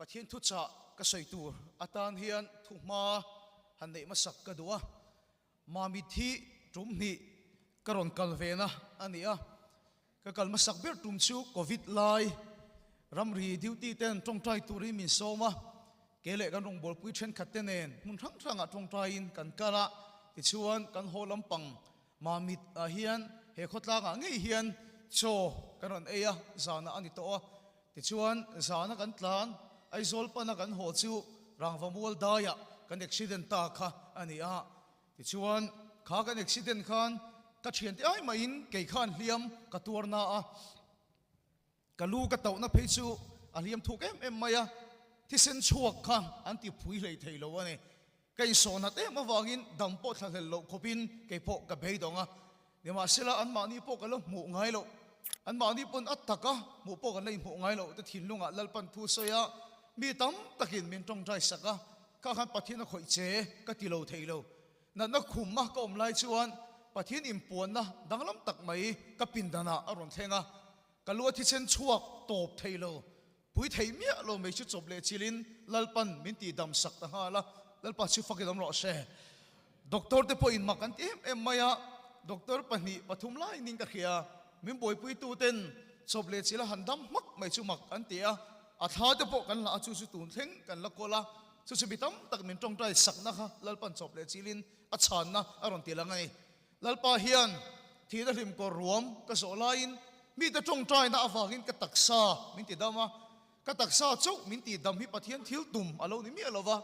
Pathian thuchah ka sawi tur atan hian thuhma han neih hmasak ka duh a, Mamit hi tum hnih ka rawn kal ve na a ni a, ka kal hmasak ber tum chu Covid lai ramri duty ten tawngtai turin min sawm a, ke leh kan rawngbawlpui thenkhat te nen hmun hrang hrangah tawngtaiin kan kal a, tichuan kan haw lampang Mamit ah hian he khawtlangah ngei hian chaw kan rawn ei a, zanah a ni tawh a, Tichuan, zana kan tlan, Aizawl pana kan haw chu Rangvamual daiah kan accident ta kha a ni a. Tichuan, kha kan accident khan ka thiante ai mahin kei khan hliam ka tuar na a, ka lu ka tauhna phei chu a hliam thuk em em mai a, thisen chhuak kha an ti phui hlei thei lo a ni. Ka insawnat em avangin dam pawh thlahlel loh khawpin kei pawh ka beidawng a, Nimahsela, anmahni pawh ka la hmuh ngai loh, anmahni pawn a taka hmuh pawh kan la inhmuh ngai loh te thinlungah Lalpan thu sawi a, mi tam takin min tawngtai sak a, kha khan Pathian a khawih che ka ti lo thei lo. Natna khum a ka awm lai chuan Pathian inpuanna danglam tak mai ka pindanah a rawn thleng a, ka lu a thisen chhuak tawp thei lo, pui thei miah lo mai chu chawp leh chilin Lalpan min tihdam sak ta nghal a, Lalpa chu fakin awm rawh se. Doctor te pawhin mak an ti em em mai a, doctor pahnih pathum lai ning ka hria, min buaipui tu ten chawp leh chila han dam hmak mai chu mak an ti a, a thla te pawh kan la a chu chu tun thleng kan la kawl a, chu chu mi tam tak min tawngtai sakna kha Lalpan chawp leh chilin a chhanna a rawn ti lang a ni. Lalpa hian thihna hlim kawr ruam ka zawh laiin mite tawngtaina avangin ka taksa min ti dam a, ka taksa chauh min tih dam hi Pathian thil tum a lo ni miah lo va,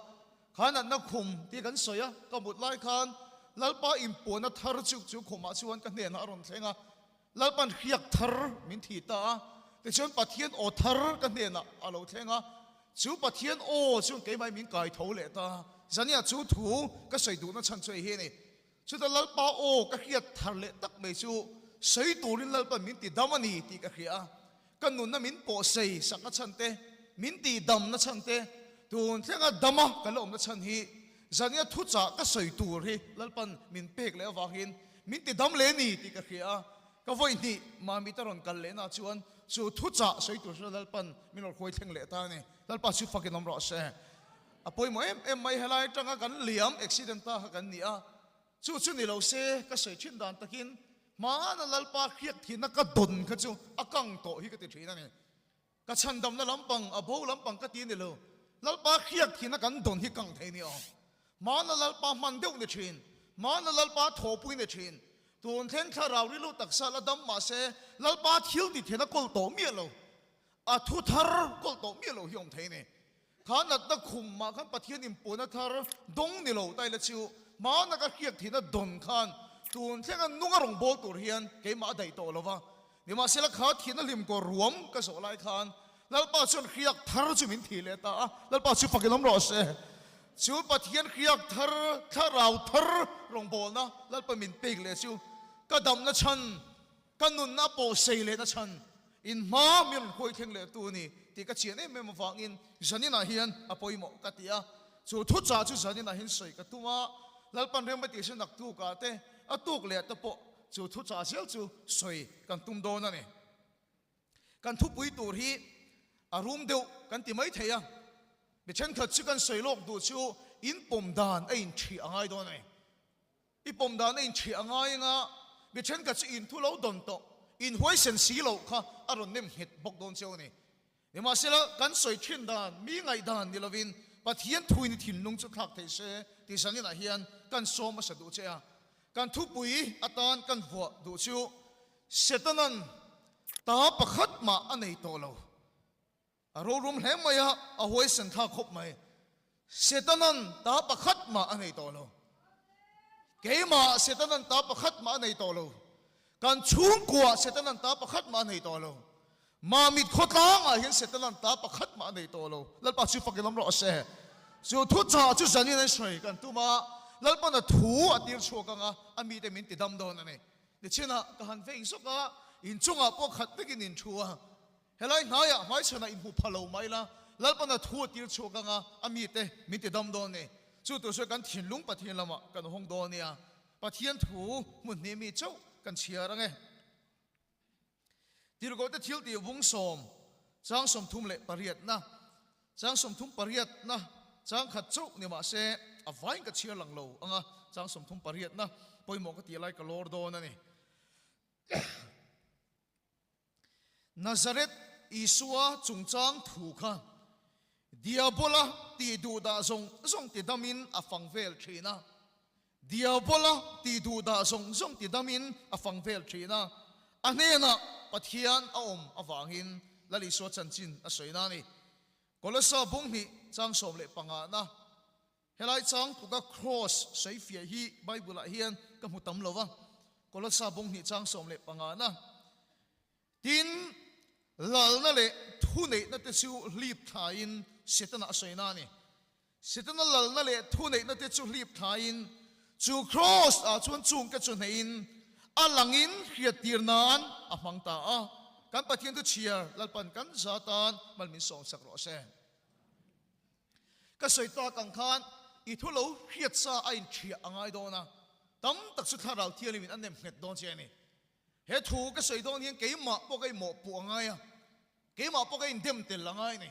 kha natna khum tih kan sawi a, ka mut lai khan Lalpa inpuanna thar chu chu khumah chuan ka hnenah a rawn thleng a, Lalpan hriak thar min thih ta a, tichuan Pathian aw thar ka hnenah a lo thleng a, chu Pathian aw chuan keimah min kai tho leh ta, zaniah chu thu ka sawi duhna chhan chu hei hi a ni. Chuta Lalpa aw ka hriat thar leh tak mai chu sawi turin Lalpa min ti dam a ni tih ka hria a, ka nunna min pawh sei sakna chhan te, min ti damna chhan te, tun thlenga dama ka la awmna chhan hi zania thuchah ka sawi tur hi Lalpan min pek leh avangin min ti dam leh a ni tih ka hria a, ka vawi hnih Mamit a rawn kal lehna chuan chu thuchah sawi tur chu Lalpan min rawn hruai thleng leh ta a ni. Lalpa chu fakin awm rawh se. A pawimawh em em mai helai atanga kan liam accident ta kha kan ni a, chu chu ni lo se ka sawi thin dan takin hmana Lalpa hriat thihna ka dawn kha chu a kang tawh hi ka ti thin a ni. Ka chhandamna lampang a bo lampang ka ti ni lo, Lalpa hriat thihna kan dawn hi kang thei ni aw. Hmana Lalpa hman deuh ni thin, hmana Lalpa thawhpui ni thin, tun thleng thlarau rilru taksa la dam mahse Lalpa thil ti thihna kawl tawh miah lo, a thu thar kawl tawh miah lo hi awm thei ni. Kha natna khum mah khan Pathian inpuana thar dawng ni lo taila chu hmana ka hriak thihna dawn khan tun thlenga nunga rawn bawl tur hian keimah a daih tawh lo va. Nimahsela kha thihna hlim kawr ruam ka zawh lai khan Lalpa chuan hriak thar chu min thih leh ta a, Lalpa chu fakin awm rawh se. Chu Pathian hriak thar, thlarau thar rawngbawlna Lalpa min pek leh chu ka damna chhan, Ka nunna pawh sei leh na chhan in hma mi rawn huai thleng leh tu a ni tih ka chian em em avangin zaninah hian a pawimawh ka ti a. Chu thuchah chu zaninah hian sawi ka tum a, Lalpan rem a tih se naktukah te a tuk leh te pawh chu thuchah zel chu sawi kan tum dawn a ni. Kan thupui tur hi a rum deuh kan ti mai thei a, mi thenkhat chu kan sawi lawk duh chu in pawm dan a inthih a ngai dawn a ni. I pawm dan a inchhiah a ngai anga mi thenkhat chu in thu lo dawn tawh, in huaisen si loh kha a rawn nem nghet bawk dawn cheu a ni. Nimahsela, kan sawi thin dan, mi ngaihdan ni lovin Pathian thuin i thinlung chu thlak thei se tih zaninah hian kan sawm hmasa duh che a. Kan thupui atan kan vuah duh chu Setanan ta pakhat mah a nei tawh lo. A rorum hle mai a, a huaisen thlak khawp mai. Setanan ta pakhat mah a nei tawh lo. Keimah Setanan ta pakhat mah a nei tawh lo. Kan chhungkuah Setanan ta pakhat mah a nei tawh lo. Mamit khawtlangah hian Setanan ta pakhat mah a nei tawh lo. Lalpa chu fakin awm rawh se. Chu thuchah chu zanin an sawi kan tum a, Lalpan a thu a tir chhuak ang a, a mite min ti dam dawn a ni. Nichinah ka han veng zawk a, inchungah pawh khat vekin in thu a. Helai hnaiah hmaichhanah inhmu pha lo mai la, Lalpana thu a tir chhuak anga a mite min ti dam dawn ni. Chu tur chuan kan thinlung Pathian lamah kan hawng dawn nia. Pathian thu hmun hnih mi chauh kan chhiar ange. Tirhkohte thil tih vung sawm, chang 38na. Chang 38 na chang khat chauh ni mah se a vain ka chhiar lang lo ang a, chang 38 na pawimawh ka tih lai ka lawr dawn a ni. Nazareth Isua chungchang thu kha Diabola tih duh dah zawng zawng ti damin a fang vel thin a. Diabola tih duh dah zawng zawng ti damin a fang vel thin a. A hnenah Pathian a awm avangin Lal Isua chanchin a sawi na a ni. Kolossa bunghnih chang 15 na. Helai chang tluka Kraws sawifiah hi Bible-ah hian ka hmu tam lo va, Kolossa bunghnih chang 15 na. Tin, lalna leh thuneihna te chu hlip thlain Setana a sawina a ni. Setana lalna leh thuneihna te chu hlip thlain chu Kraws-ah chuan chungte chu hneihin a langin hriattir nan a hmang ta a. Kan Pathian thu chhiar Lalpan kan za tan mal min sawmsak rawh se. Ka sawi tak ang khan i thu lo hriat sa a inṭhiah a ngai dawn a, tam tak chu thlarau thianghlimin a nem nghet dawn che a ni. He thu ka sawi dawn hian keimah pawh ka inmawhpuh a ngai a, keimah pawh ka indem tel a ngai a ni.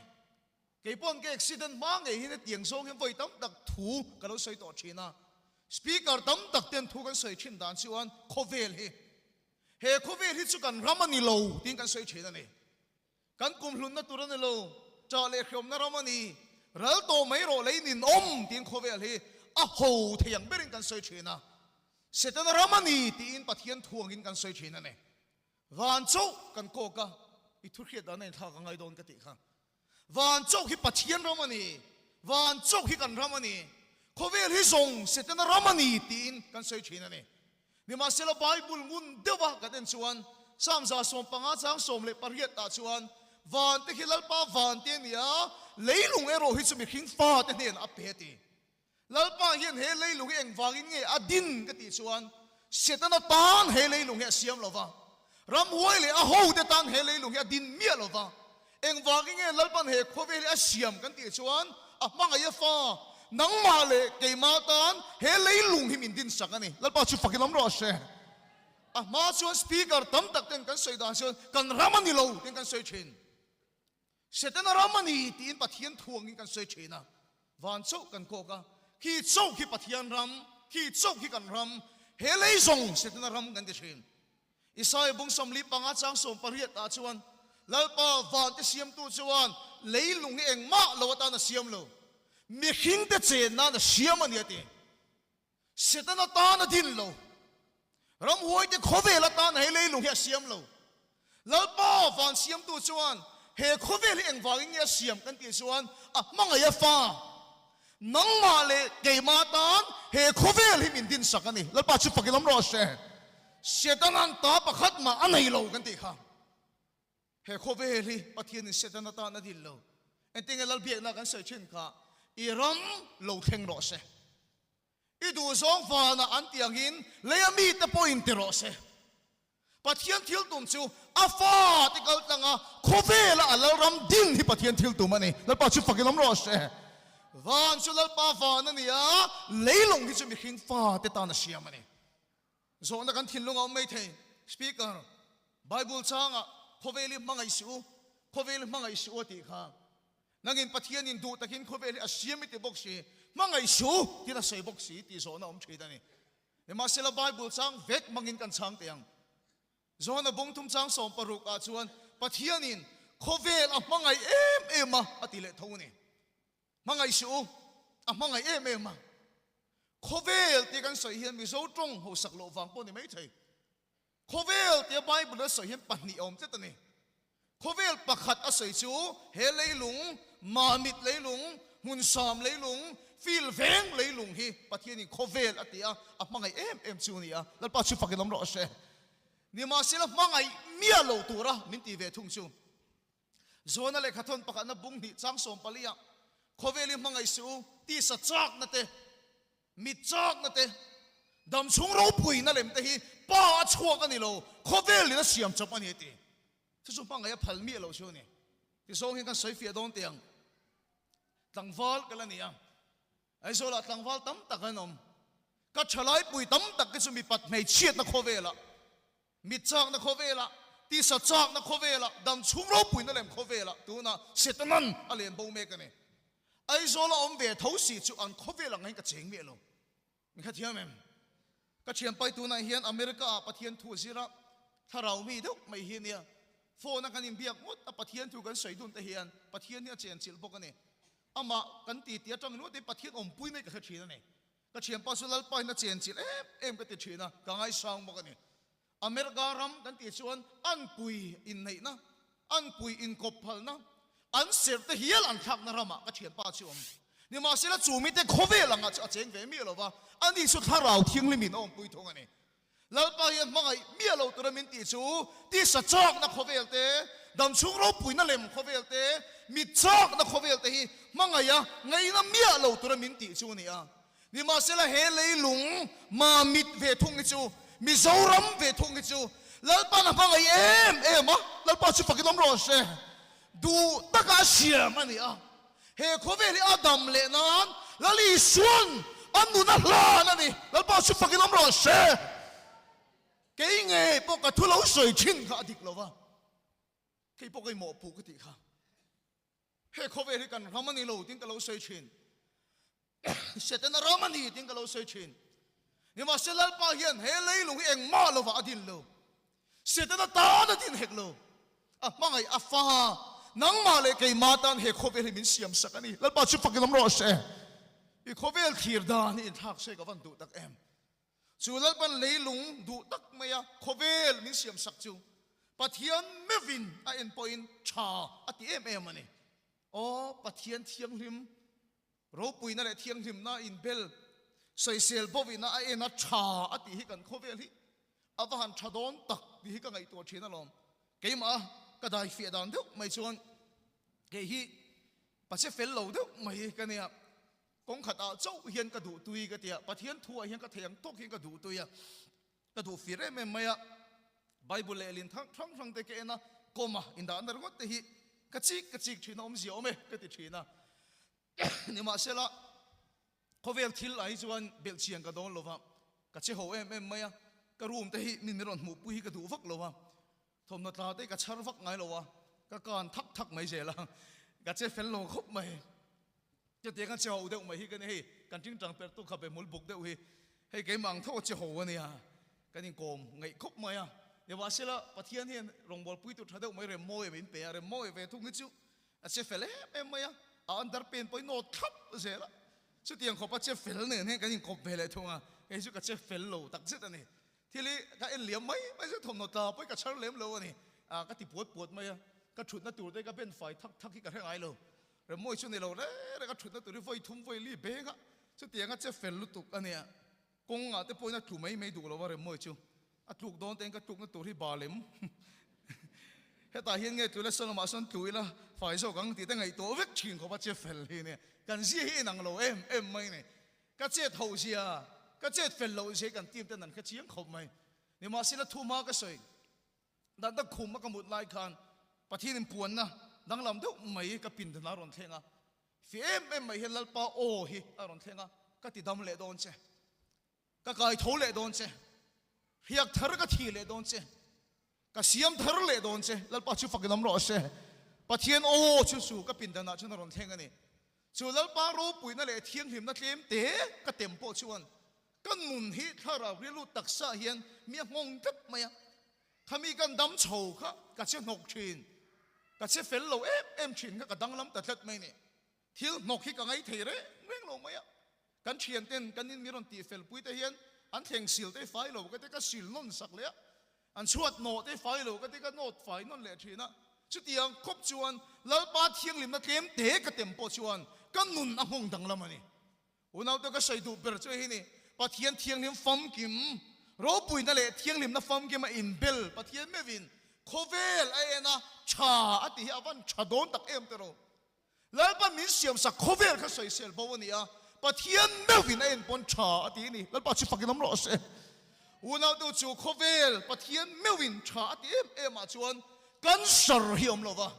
Kei paw'n ka accident hma ngei hian hetiang zawng hian vawi tam tak thu ka lo sawi tawh thin a. Speaker tam tak ten thu kan sawi thin dan chuan khawvel hi, he khawvel hi chu kan ram a ni lo tiin kan sawi thin a ni. Kan kumhlunna tur a ni lo, ṭah leh hriawmna ram a ni. Ral tawh mai rawh lei ninawm tiin khawvel hi a ho thei ang berin kan sawi ṭhin a. Setana ram a ni tiin Pathian thuangin kan sawi ṭhin a ni. Van chauh kan kawk a, i thu hriat dan a inthlak a ngai dawn ka tih kha. Van chauh hi Pathian ram a ni, van chauh hi kan ram a ni, khawvel hi zawng Setana ram a ni tiin kan sawi ṭhin a ni. Nimahsela Bible ngun deuha kan en chuan Psalm 115 chang 18 ah chuan Van te khi Lalpa van te a ni a, leilung erawh hi chu mihring fa te hnenah a pe a ti. Lalpa hian he leilung hi engvangin nge a din ka tih chuan Setana tan he leilung hi a siam lo va, ramhuai leh a hote tan he leilung hi a din miah lo va. Engvangin nge Lalpan he khawvel hi a siam kan tih chuan a hmangaih a fa, nangmah leh keimah tan he leilung hi min dinsak a ni. Lalpa chu fakin awm rawh se. A hma chuan speaker tam tak ten kan sawi dan chuan kan ram a ni lo tiin kan sawi thin. Setana ram a ni tiin Pathian thuangin kan sawi thin a. Van chauh kan kawk a, khi chauh khi Pathian ram, khi chauh khi kan ram, he lei zawng Setana ram kan ti thin. Isaia bung 45 chang 18 ah chuan, Lalpa vante siamtu chuan leilung hi engmah lo atan a siam lo, mihringte chen nan a siam a ni a ti. Setana tan a din lo, ramhuaite khawvel atan he leilung hi a siam lo. Lalpa van siamtu chuan he khawvel hi engvangin nge a siam kan tih chuan a hmangaih a fa. Nangmah leh keimah tan he khawvel hi min dinsak a ni. Lalpa chu fakin awm rawh se. Setana'n ta pakhat mah a nei lo kan tih kha. He khawvel hi Pathianin Setana tan a din lo. Engtin nge Lalbiakna kan sawi thin kha, I ram lo thleng rawh se. I duhzawng vanah an tih angin leia mite pawhin ti rawh se. Pathian thil tum chu a fate kal tlang a, khawvela a Lalram din hi Pathian thil tum a ni. Lalpa chu fakin awm rawh se. Van chu Lalpa van a ni a, leilung hi chu mihring fate tan a siam a ni. Zawhna kan thinlung a awm mai thei. Speaker, Bible changah khawvel hi hmangaih suh u, khawvel hi hmangaih suh u a tih kha. Nangin Pathianin duh takin khawvel hi a siam i ti bawk si, hmangaih suh u tiin a sawi bawk si tih zawhna a awm thin a ni. Nimahsela Bible chang vek hmangin kan chhang teh ang. Johana bung thum chang 16 ah chuan Pathianin khawvel a hmangaih em em a a ti leh tho a ni. Hmangaih suh u, a hmangaih em em a. Khawvel tia kan sawi hian Mizo tawng hausak loh vang pawh a ni maithei. Khawvel tia Bible a sawi hian pahnih a awm tlat a ni. Khawvel pakhat a sawi chu he leilung, Mamit leilung, Hmunsam leilung, Fil veng leilung hi Pathianin khawvel a ti a, a hmangaih em em chu a ni a. Lalpa chu fakin awm rawh se. Nimahsela hmangaih miah lo tura min ti ve thung chu. Zawna lehkhathawn pakhatna bung hnih chang 14 ah khawvel hi hmangaih suh u, tisa chakna te, Mit chakna te, damchhung ropuina lem te hi pa a chhuak a ni lo, khawvel in a siam chawp a ni a ti. Chu chu hmangaih a phal miah lo chu a ni. Tizawng hian kan sawi fiah dawn teh ang. Tlangval ka la ni a, Aizawlah tlangval tam tak an awm. Ka thalaipui tam tak te chu mipat hmeichhiatna khawvelah, mit chakna khawvelah, Tisa chakna khawvelah, dam chhung ropuina lem khawvelah tunah Setanan a len bo mek a ni. Aizawla awm ve tho si chu an khawvel ang hian ka cheng miah lo. Min kha thiam em? Ka thianpai tunah hian America ah Pathian thu a zir a, thlarau mi deuh mai hi a nia. Phone a kan inbiak ngawt a Pathian thu kan sawi dun te hian Pathian hi a chenchilh bawk a ni. Amah kan ti tih atang ringawt in Pathian awmpui mai ka hre thin a ni. Ka thianpa chu Lalpa in a chenchilh em em ka ti thin a, ka ngaisang bawk a ni. America ram kan tih chuan anpui inneihna, anpui inkawp phalna, an serh te hial an thlakna ramah ka thianpa chu awm. Nimahsela chu mite khawvel angah chu a cheng ve miah lo va, ani chu thlarau thianghlimin a awmpui thung a ni. Lalpa hian hmangaih miah lo tura min tih chu tisa chakna khawvel te, damchhung ropuina lem khawvel te, mit chakna khawvel te hi hmangaiha ngaihna miah lo tura min tih chu a ni a. Nimahsela he leilung Mamit ve thung hi chu, Mizoram ve thung hi chu Lalpa'n a hmangaih em em a, Lalpa chu fakin awm rawh se. Duh taka a siam a ni a, he khawvel hi a dam leh nan Lal Isua'n a nun a hlan a ni, Lalpa chu fakin awm rawh se. Kei ngei pawh ka thu lo sawi thin kha a dik lo va, kei pawh ka inmawhpuh ka tih kha. He khawvel hi kan ram a ni lo tiin ka lo sawi thin. Setana ram a ni tiin ka lo sawi thin. Nimahse Lalpa hian he leilung hi engmah lovah a din lo. Setana tan a din hek lo. A hmangaih a fa, nangmah leh keimah tan he khawvel hi min siam sak a ni. Lalpa chu fakin awm rawh se. I khawvel thlir dan hi inthlak se ka van duh tak em. Chu Lalpan leilung duh tak maia khawvel min siam sak chu Pathian meuhin a en pawhin tha a ti em em a ni. Aw Pathian thianghlim, ropuina leh thianghlimna inbel, sawisel bawina a en a tha a tih hi kan khawvel hi a va han tha dawn tak tih hi ka ngaihtuah thin alawm. Keimah a ka daifiah dan deuh mai chuan kei hi pache fel lo deuh mai ka nia. Kawng khatah chauh hian ka duh tui ka ti a, Pathian thuah hian ka thei ang tawk hian ka duh tui a, ka duh fir em em mai a. Bible lehlin thang hrang hrang te ka en a, comma indahna ringawt te hi ka chik ka chik thin a, awmzia awm e ka ti thin a. Nimahsela, khawvel thil ah hi chuan belhchian ka dawn lo va, ka che ho em em mai a, ka room te hi min min rawn hmuhpui hi ka duh vak lo a, thawmhnaw tla te ka chhar vak ngai lo a, ka kan thak thak mai zel a, ka che fel lo khawp mai. Chutiang a che ho deuh mai hi ka ni hei, kan tingtang per tu kha be hmul buk deuh hi, hei keimah ang tho a che ho a nia, kan inkawm ngaih khawp mai a. Nimahsela Pathian hian rawngbawlpui tur tha deuh mai Remmawi a min pe a, Remmawi ve thung hi chu a che fel em em mai a, a underpant pawhin nawt thlap zel a, chutiang khawp a che fel nen hian kan inkawp ve leh thung a, kei chu ka che fel lo takzet a ni. Thil hi ka en liam mai mai chu thawmhnaw tla pawhin ka chhar lem lo a ni, ka ti puat puat mai a, ka thutna tur te ka ben fai thak thak hi ka hre ngai lo. Remawi chu ni lo reng reng a thutna tur hi vawi thum vawi li beng a, chutiang a che fel lutuk a nia. Kawngah te pawhin a tlu mai mai duh lo a Remawi chu. A tluk dawn te ka tlukna tur hi ba lem. Hetah hian nge tlu ila sawn lamah sawn tlu ila fai zawk ang tih te ngaihtuah vek thin khawp a che fel hi nia. Kan zia hi inang lo em em mai ni. Ka chet ho zia, ka chet fel loh zia hi kan team ten an hre chiang khawp mai. Nimahsela thu hma ka sawi. Natna khum a ka mut lai khan Pathian in puanna danglam deuh mai ka pindan a rawn thleng a, fi em em mai hian Lalpa aw hi a rawn thleng a, ka ti dam leh dawn che, ka kai tho leh dawn che, hriak thar ka thi leh dawn che, ka siam thar leh dawn che, Lalpa chu fakin awm rawh se. Pathian aw chu chu ka pindan ah chuan a rawn thleng a ni. Chu Lalpa ropuina leh thianghlimna tlem te ka tem pawh chuan Ka nun hi thlarau rilru taksa hian mi a nghawng tlat mai a, khami kan dam chho kha ka che hnawk thin, ka che fel lo em em thin kha ka danglam ta tlat mai ni. Thil hnawk hi ka ngai thei reng reng lo mai a, kan thian ten kan in mi rawn tih fel pui te hian an thleng sil te fai lo ka te ka sil nawn sak leh a, an chhuat nawh te fai lo ka te ka nawt fai nawn leh thin a, chutiang khawp chuan Lalpa thianghlimna tlem te ka tem pawh chuan ka nun a nghawng danglam a ni. Unaute ka sawi duh ber chu hei ni, Pathian thianghlim famkim, ropuina leh thianghlimna famkim a inbel Pathian meuhin khawvel a en a, tha a tih hi a van tha dawn tak em tiraw? Lalpa min siamsak khawvel kha sawisel bo a ni a, Pathian meuhin a en pawn tha a ti a ni. Lalpa chu fakin awm rawh se. Unaute chu khawvel Pathian meuhin tha a ti em em ah chuan cancer hi awm lo va.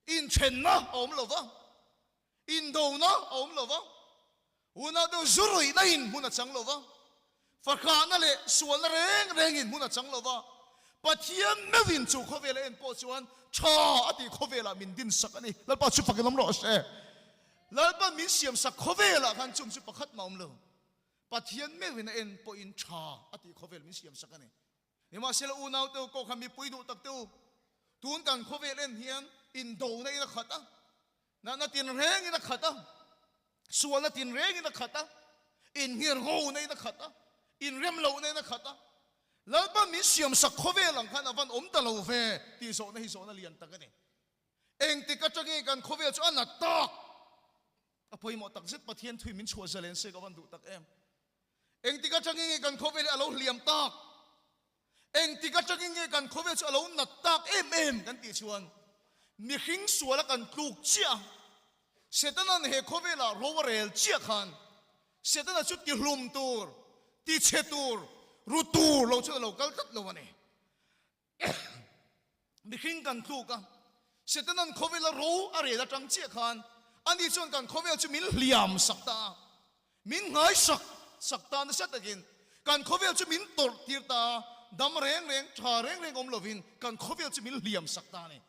Inthenna a awm lo va, indona a awm lo va, unau deuh zu ruihna in hmun a chang lo va, fahrahna leh sualna reng reng in hmun a chang lo va. Pathian meuhin chu khawvel a en pawh chuan tha a tih khawvelah min dinsak a ni. Lalpa chu fakin awm rawh se. Lalpa min siamsak khawvelah khan chung chu pakhat mah awm lo. Pathian meuhin a en pawhin tha a tih khawvel min siamsak a ni. Nimahsela unau te u kawh kha mipui duh tak te u, tun kan khawvel en hian indona in a khat a, natna tinrengin a khat a, sualna tinrengin a khat a, inngirhona in a khat a, inremlohna in a khat a. Lalpa min siamsak khawvel ang khan a van awm ta lo ve tih zawhna hi zawhna lian tak a ni. Engtik atangin kan khawvel chu a nat tak? A pawimawh tak zet Pathian thui min chhuah zalen se ka van duh tak em. Engtik atangin nge kan khawvel hi a lo hliam tak? Engtik atangin nge kan khawvel chu a lo nat tak em em kan tih chuan mihring suala kan tluk chiah a, Setana'n he khawvelah ro a rel chiah khan Setana chu tihlum tur, tichhe tur, ru tur lo chuan a lo kal tlat lo a ni. Mihring kan tluk a, Setana'n khawvela ro a rel atang chiah khan ani chuan kan khawvel chu min hliam sak ta a, min nghaisak sak ta nasa takin kan khawvel chu min tawrh tir ta a, dam reng reng, tha reng reng awm lovin kan khawvel chu min hliam sak ta a ni.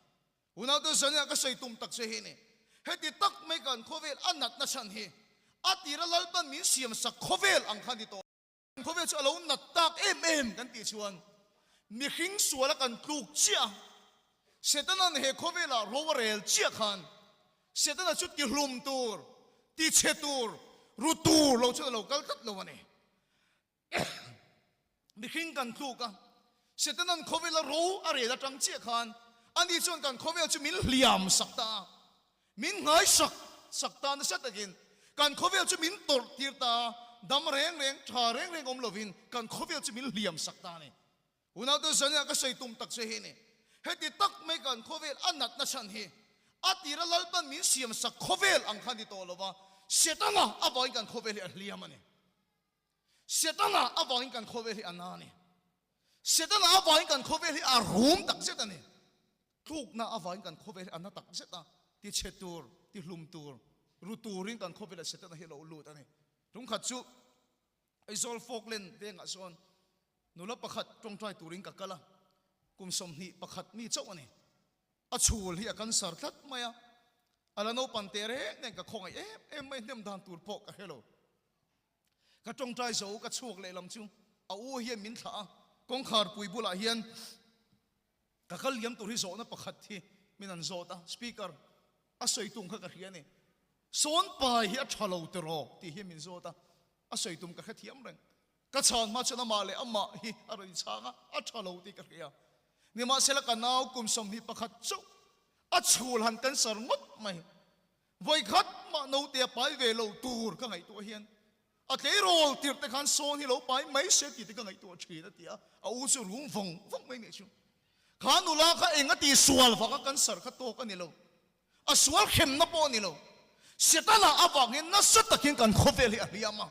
Unaute zania ka sawi tum tak che hi ni, heti tak mai kan khawvel a natna chhan hi a tira Lalpan min siam sak khawvel ang kha ni tawh. Khawvel chu a lo nat tak em em kan tih chuan mihring suala kan tluk chiah a, Setana'n he khawvelah ro a rel chiah khan Setana chu tihlum tur, tichhe tur, ru tur lo chuan a lo kal tlat lo a ni. Mihring kan tluk a, Setana'n khawvela ro a rel atang chiah khan ani chuan kan khawvel chu min hliam sak ta a, Min nghaisak sak ta nasa takin kan khawvel chu min tawrh tir ta a, dam reng reng, tha reng reng awm lovin kan khawvel chu min hliam sak ta a ni. Unaute zania ka sawi tum tak che hi ni, heti tak mai kan khawvel a natna chhan hi a tira Lalpan min siam sak khawvel ang kha ni tawh lova, Setana avangin kan khawvel hi a hliam a ni. Setana avangin kan khawvel hi a na a ni. Setana avangin kan khawvel hi a rum tak zet a ni. Tlukna avangin kan khawvel hi a na tak zet a, ti chhe tur, ti hlum tur, ru turin kan khawvelah Setana hi a lo lut a ni. Tumkhat chu Aizawl Falkland vengah sawn nula pakhat tawngtai turin ka kal a, kum 21 mi chauh a ni. A chhul hi a cancer tlat mai a, a la naupang teh reng nen ka khawngaih em em mai, hnem dan tur pawh ka hre lo. Ka tawngtai zo ka chhuak lehlam chu a u hian min thlah a, kawngkhar pui bulah hian ka kal liam tur hi zawhna pakhat hi min an zawt a, speaker a sawi tum kha ka hria a ni. Sawn pai hi a tha lo tiraw tih hi min zawt a, a sawi tum ka hrethiam reng. Ka chhan hma chuan amah leh amah hi a rawn inchhang a, a tha lo tih ka hria. Nimahsela ka nau kum 21 chauh a chhul han cancer ngawt mai. Vawikhat mah naute a pai ve lo tur ka ngaihtuah hian a tleirawl tirh te khan sawn hi lo pai mai se tih te ka ngaihtuah thin a ti a, a u chu rum vawng vawng mai nih chu. Kha nula kha eng a ti sual vak a cancer kha tawk a ni lo, a sual hremna pawh a ni lo. Setana avangin nasa takin kan khawvel hi a hliam a,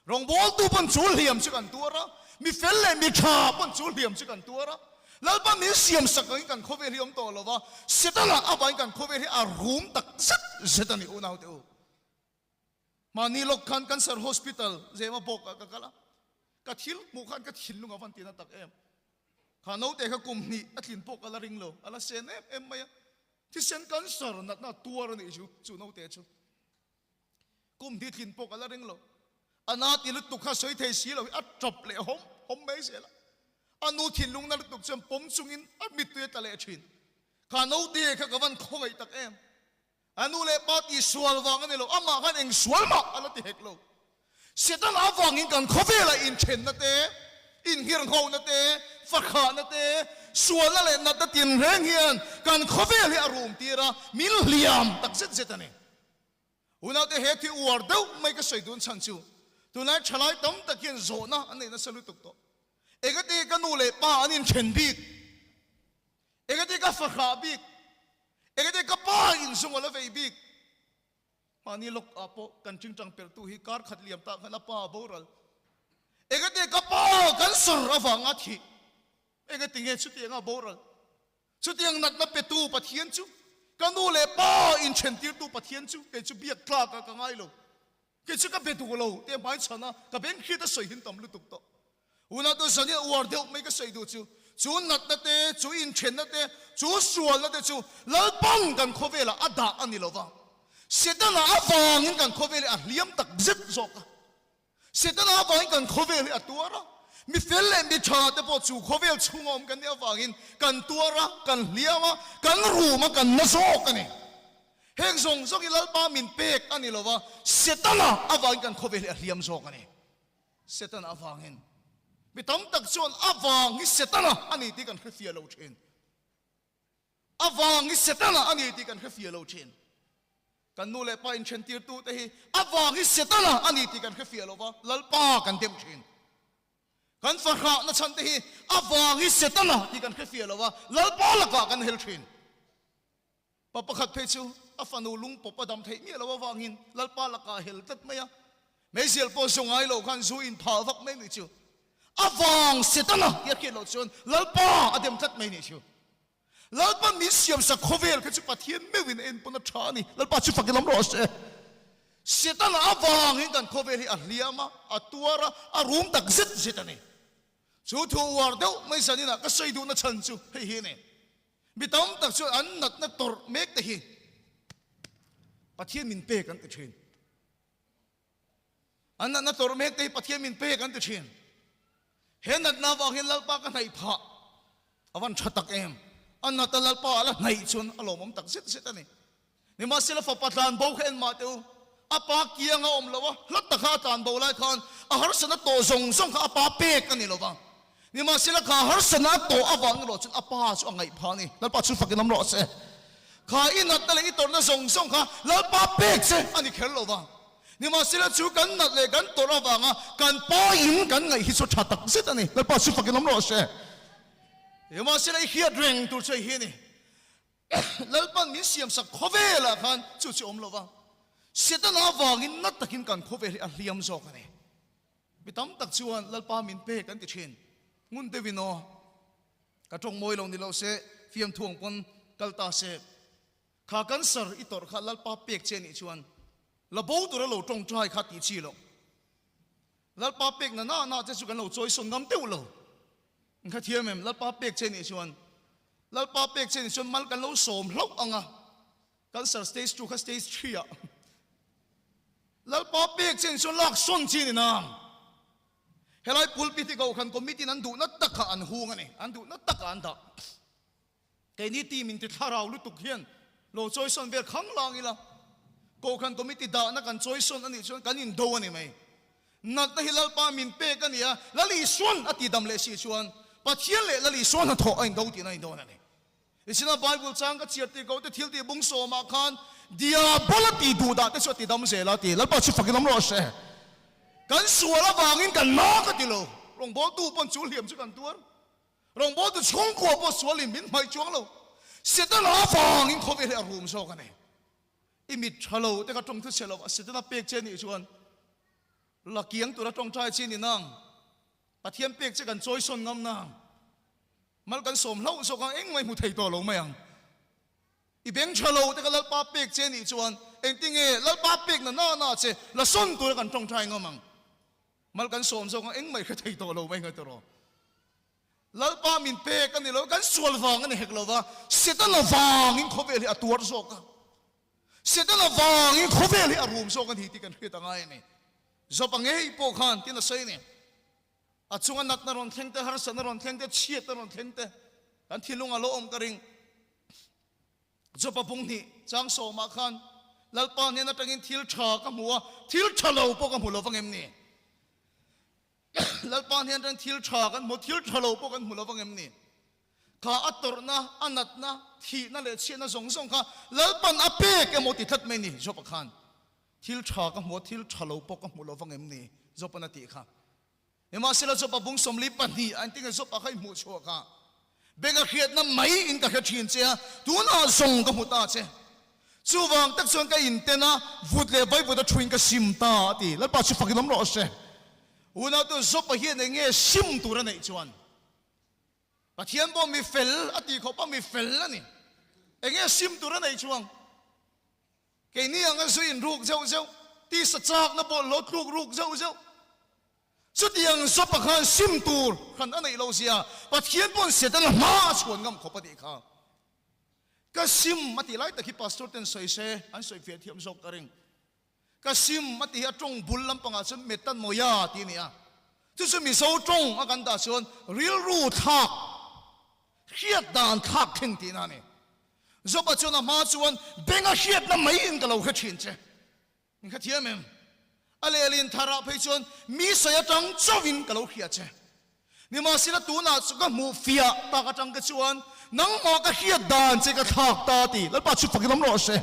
Rawngbawltu pawn chu hliam chu kan tuar a, mi fel leh mi tha pawn chu hliam chu kan tuar a. Lalpa min siam sak angin kan khawvel hi awm tawh lo va, Setana avangin kan khawvel hi a rum tak zet zet a ni unaute u. Mahni lawk khan Cancer Hospital Zema bawkah ka kal a, ka thil hmuh khan ka thinlung a van tina tak em. Kha naute kha kum hnih a tlin pawh ka la ring lo, a la sen em em mai a. Thisen cancer natna a tuar a nih chu, chu naute chu. Kum hi tlin pawh ka la ring lo. A na ti lutuk kha sawi thei si lo hi a tawp leh hawm hawm mai zel a. A nu thinlung na lutuk chuan pawm chungin a mittui a tla leh thin. Kha naute kha ka van khawngaih tak em. A nu leh pa tih sual vang a ni lo, amah khan eng sual mah a la ti hek lo. Setana avangin kan khawvelah inthenna te, inghirnghona te, fakhahna te, sualna leh natna tinreng hian kan khawvel hi a rum tir a, min hliam tak zet zet a ni. Unaute he thi uar deuh mai ka sawi dun chhan chu tunlai thalai tam tak hian zawhna an nei nasa lutuk tawh. Engati ka nu leh pa an inthen bik? Engati ka fahrah bik? Engati ka pa inzung a la vei bik? Mahni lawk ah pawh kan tingtang perhtu hi kar khat liam tah khan a pa a boral. Engati ka pa kan sawr avanga thih? Engati nge chutianga a boral? Chutiang natna petu Pathian chu, ka nu leh pa inthentirtu Pathian chu kei chu biak tlak ah ka ngai lo. Kei chu ka be duh lo tih a hmaichhan a, ka beng hriat a sawi hin tam lutuk tawh. Unau tu zan in uar deuh mai ka sawi duh chu, Chu natna te, chu inthenna te, chu sualna te chu Lalpan kan khawvelah a dah a ni lo va. Setana avangin kan khawvel hi a hliam tak zet zawk a. Setana avangin kan khawvel hi a tuar a. Mi fel leh mi tha te pawh chu khawvel chhunga awm kan nih avangin kan tuar a, kan hliam a, kan rum a, kan na zawk a ni. Heng zawng zawng hi Lalpa min pek a ni lo va, Setana avangin kan khawvel hi a hliam zawk a ni. Setana avangin mi tam tak chuan avang hi Setana a ni tih kan hrefiah lo thin. Avang hi Setana a ni tih kan hrefiah lo thin. Kan nu leh pa inthentirtute hi avang hi Setana a ni tih kan hrefiah lo va, Lalpa kan dem thin. Kan fahrahna chhan te hi avang hi Setana tih kan hrefiah lo va, Lalpa lakah kan hel thin. Pa pakhat phei chu a fanu lungpawp a dam theih miah lo avangin Lalpa lakah a hel tlat mai a. Meizial pawh zu ngai lo khan zu inphah vak mai nih chu. A vang Setana tih a hriat loh chuan Lalpa a dem tlat mai nih chu. Lalpa min siamsak khawvel kha chu Pathian meuhin a enpawn a tha a ni. Lalpa chu fak i lam rawh se. Setana avangin kan khawvel hi a hliam a, a tuar a, a rum tak zet zet a ni. Chu thu uar deuh mai zaninah ka sawi duhna chhan chu hei hi a ni. Mi tam tak chuan an natna tawrh mek te hi Pathian min pek an ti thin. An natna tawrh mek te hi Pathian min pek an ti thin. He natna avang hian Lalpa ka hnaih phah a van tha tak em. A nata Lalpa a la hnaih chuan a lawmawm tak zet zet a ni. Nimahsela fapa tlan bo kha en mah teh u, a pa kiang a awm lo a, hla taka a tlan bo lai khan a harsatna tawh zawng zawng kha a pa pek a ni lo va. Nimahsela kha harsatna a tawh avang erawh chuan a pa chu a ngaih phah a ni. Lalpa chu fakin awm rawh se. Kha i natna leh i tawrhna zawng zawng kha Lalpa pek che a ni kher lo va. Nimahsela chu kan nat leh kan tawrh avanga kan pa in kan ngaih hi chu tha tak zet a ni. Lalpa chu fakin awm rawh se. Nimahsela i hriat reng tur chu hei hi a ni. Lalpan min siamsak khawvelah khan chu chu awm lo va, Setana avangin na takin kan khawvel hi a hliam zawk a ni. Mi tam tak chuan Lalpa min pek an ti thin. Ngun deuhin aw, ka tawng mawi lo ni lo se, fiamthu ang pawn kal ta se. Kha cancer i tawrh kha Lalpa pek che nih chuan la bo tura lo tawngtai kha tih chi loh. Lalpa pek na na na che chu kan lo chawisawn ngam deuh lo. Ka thiam em? Lalpa pek che nih chuan Lalpa pek che nih chuan mal kan lo sawm hlauh ang a, cancer stage 2 kha stage 3 ah Lalpa pek che nih chuan lak sawn chi ni nang. Helai pulpit hi Kohhran committee in an duhna takah an hung a ni, an duhna takah an dah. Keini team in ti thlarau lutuk hian lo chawisawn vel khang lang ila, Kohhran committee dahna kan chawisawn a nih chuan kan indo a ni mai. Natna hi Lalpa min pek a ni a, Lal Isuan a tidam leh si chuan Pathian leh Lal Isua hnathawh a indo tihna a indawn a ni. Nichina Bible chang ka chhiar tih ko te thil tih bung sawmah khan Diabola tih duh dah te chu a tidam zel a ti. Lalpa chu fakin awm rawh se. Kan sual avangin kan na ka ti lo. Rawngbawltu pawn chu hliam chu kan tuar. Rawngbawltu chhungkua pawh sualin min hmaih chuang lo. Setana avangin khawvel hi a rum zawk a ni. I mit tha lo te kha tawng thu chhe lo a Setana pek che nih chuan la kiang tura tawngtai chi ni nang. Pathian pek che kan chawisawn ngam nang. Mal kan sawm hlauh zawk ang engmah i hmu thei tawh lo mai ang. I beng tha lo te kha Lalpa pek che nih chuan engtinge Lalpa pek na na na che la sawn tura kan tawngtai ngam ang. Mal kan sawm zawk ang engmah i hre thei tawh lo mai ngai tawh rawh. Lalpa min pek a ni lo, kan sual vang a ni hek lo va, Setana vangin khawvel hi a tuar zawk a, Setana vangin khawvel hi a rum zawk a ni tih kan hriat a ngai a ni. Job-a ngei pawh khan tin a sawi a ni. A chunga natna rawn thleng te, harsatna rawn thleng te, chhiatna rawn thleng te, kan thinlung a lo awm ka ring. Job-a bung hnih chang sawmah khan Lalpa hnen atangin thil tha ka hmu a, thil tha lo pawh ka hmu lo vang em ni? Lalpa hnen atangin thil tha kan hmu, thil tha lo pawh kan hmu lo vang em ni? Kha a tawrhna, a natna, thihna leh chhiatna zawng zawng kha Lalpan a pek emaw ti tlat mai ni Job-a khan. Thil tha ka hmu a, thil tha lo pawh ka hmu lo vang em ni? Job-an a tih kha. Nimahsela Job-a bung 42 a engtinge Job-a kha i hmuh chhuak a? Beng a hriatna mai in ka hre thin che a, tunah zawng ka hmu ta che. Chuvang tak chuan ka inten a, vut leh vaivut a thuin ka sim ta a ti. Lalpa chu fakin awm rawh se. Unautu Job-a hian enge sim tur a neih chuan? Pathian pawh mi fel a tih khawp a, mi fel a ni. Enge sim tur a neih chuang? Keini anga zu inruk zeuh zeuh, tisa chakna pawh lo tluk ruk zeuh zeuh. Chutiang Job-a khan sim tur hran a neih lo zia Pathian pawn Setana hma a chhuan ngam khawp a tih kha. Ka sim a tih lai tak hi Pastor ten sawi se an sawi fiah thiam zawk ka ring. Ka sim a tih hi a tawng bul lampangah chuan metanoia tih a ni a. Chu chu Mizo tawng a kan dah chuan rilru thlak, hriat dan thlak thleng tihna a ni. Job-a chuan a hma chuan benga hriatna maiin ka lo hre thin che. Min kha thiam em? A lehlin tharah phei chuan mi sawi atang chauhin ka lo hria che. Nimahsela tunah chu ka hmuh fiah tak atang te chuan nangmah ka hriat dan che ka thlak ta ti Lalpa chu fakin awm rawh se.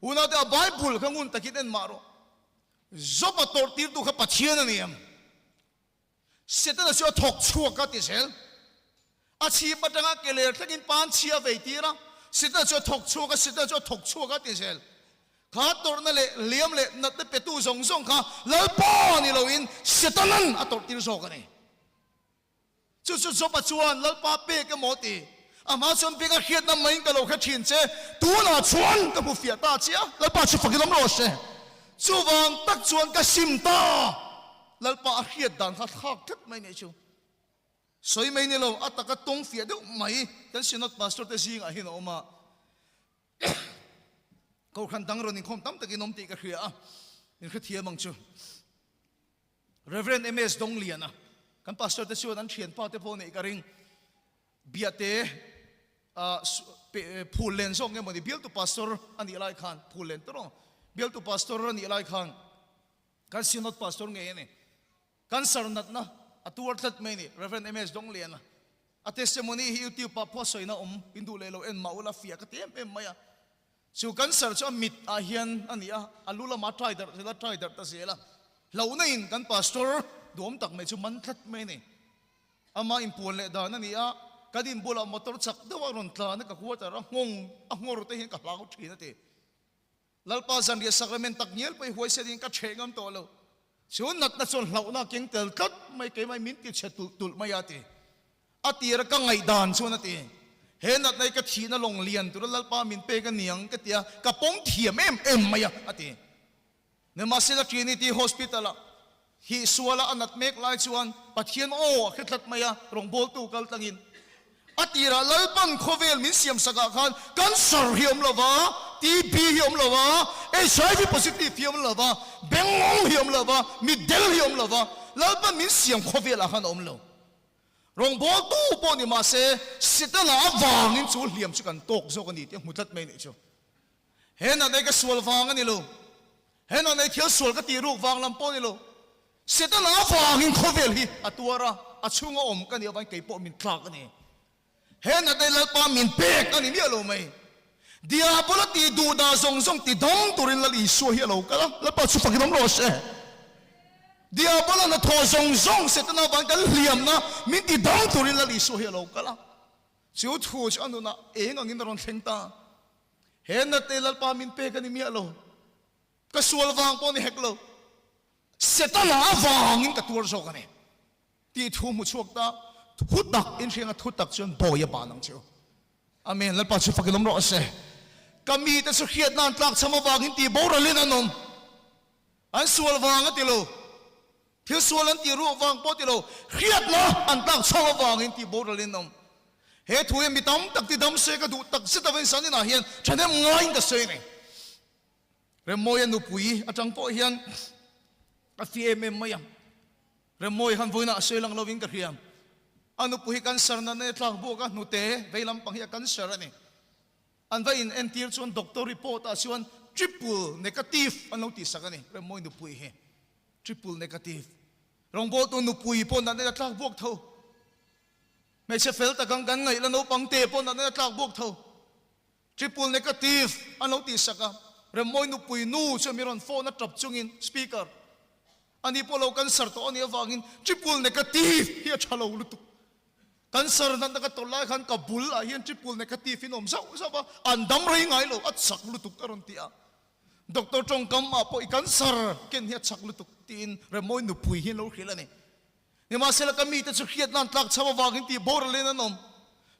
Unaute a Bible kha ngun takin en mah rawh. Job-a tawrh tirtu kha Pathian a ni em? Setana chu a thawk chhuak a ti zel. A chhip atanga ke ler thlengin pan chhia vei tir a, Setana chu a thawk chhuak a, Setana chu a thawk chhuak a ti zel. Kha tawrhna leh hliam leh natna petu zawng zawng kha Lalpa ni loin Setanan a tawrh tir zawk a ni. Chu chu Job-a chuan Lalpa pek emaw ti. A hma chuan beng a hriatna maiin ka lo hre thin che, tunah chuan ka hmu fiah ta che a, Lalpa chu fakin awm rawh se. Chuvang tak chuan ka sim ta, Lalpa a hriat dan kha thlak tlat mai nih chu. Sawi mai ni lo, a taka tawng fiah deuh mai kan Synod Pastor te zingah hian a awm a. Kohhran dang rawn inkhawm tam takin awm tih ka hria a, min hrethiam ang chu. Rev. MS Dongliana, kan Pastor te chuan an thianpa te pawh neih ka ring. Biate phul len zawk nge mawni bialtu pastor a nih lai khan phul len tawh rawh bialtu pastor a nih lai khan kan synod pastor ngei a ni cancer natna a tuar tlat mai a ni Rev MS Dongliana a testimony hi youtube ah pawh sawina awm in duh leh lo en mah ula fiah ka ti em em mai a chu cancer chu a mit ah hian a ni a a lu lamah a try darh zel a try darh ta zel a hlauhna in kan pastor duhawm tak mai chu man tlat mai a ni. Amah inpuan leh dan a ni a, kan in bulah motor chak deuh a rawn tlan a, ka quarter a nghawng a nghawr te hian ka hlau thin a ti. Lalpa zanriah sacrament tak ngial pawh i huaisen in ka chheh ngam tawh lo. Chu natna chuan hlauhna a keng tel tlat mai, keimah min ti chhe tulh tulh mai a ti. A tira ka ngaihdan chuan a ti, he natna hi ka thihna lawng lian tura Lalpa min pek a niang ka ti a, ka pawm thiam em em mai a, a ti. Nimahsela Trinity Hospital-ah hi suala a nat mek lai chuan Pathian aw a hre tlat mai a, rawngbawltu kal tlangin a tirah Lalpan khawvel min siam sakah khan cancer hi awm lo va, TB hi awm lo va, HIV positive hi awm lo va, bengngawng hi awm lo va, mitdel hi awm lo va, Lalpan min siam khawvelah khan a awm lo. Rawngbawltu pawh ni mahse Setana avangin chu hliam chu kan tawk zawk a ni tih a hmu tlat mai a nih chu. He natna ka sual vang a ni lo. He natna thil sual ka tih ruk vang lam pawh a ni lo. Setana avangin khawvel hi a tuar a, a chhunga awm ka nih avangin kei pawh min tlak a ni. He natna Lalpa min pek a ni miah lo mai. Diabola tih duh dah zawng zawng ti dam turin Lal Isua hi a lo kal a, Lalpa chu fakin awm rawh se. Diabola hnathawh zawng zawng Setana avangin kan hliamna min ti dam turin Lal Isua hi a lo kal a. Chu thu chu a nunah eng angin a rawn thleng ta. He natna Lalpa min pek a ni miah lo. Ka sual vang pawh a ni hek lo. Setana avangin ka tuar zawk a ni tih thu hmu chhuak ta. Thu tak inhrianga thu tak chuan bawi a ban ang che u. Amen. Lalpa chu fakin awm rawh se. Ka mite chu hriatna an tlakchham avangin tih boralin an awm. An sual vang a ti lo. Thil sual an tih ruak vang pawh ti lo, hriatna an tlak chho avangin tih boralin awm. He thu hi mi tam tak ti dam se ka duh tak zet avangin Saninah hian thahnem ngaiin ka sawi a ni. Remmawia nupui atang pawh hian a fi em em mai ang. Remmawia khan vawiinah a sawi lang lovin ka hria. A nupui hi cancer natna i tlak buak a, hnute vei lampang hi a cancer a ni. An va in entir chuan doctor report ah chuan triple negative an lo tihsak a ni, Remmawia nupui hi. Triple negative. Rawngbawltu nupui pawh natna a tlak buak tho. Hmeichhe fel tak ang kan ngaih la naupang te pawh natna a tlak buak tho. Triple negative an lo tihsak a, Remmawi nupui nu chuan mi rawn phone a tap chungin speaker ani pawh lo cancer tawh a nih avangin triple negative hi a tha lo lutuk. Cancer natna ka tawrh lai khan ka bul ah hian triple negative in awm zauh zauh a, an dam rei ngai lo, a chak lutuk a rawn ti a. Doctor tawngkam ah pawh i cancer ken hi a chak lutuk tiin Remawi nupui hi an lo hrilh a ni. Nimahsela ka mite chu hriatna an tlak chho avangin tih boral in an awm.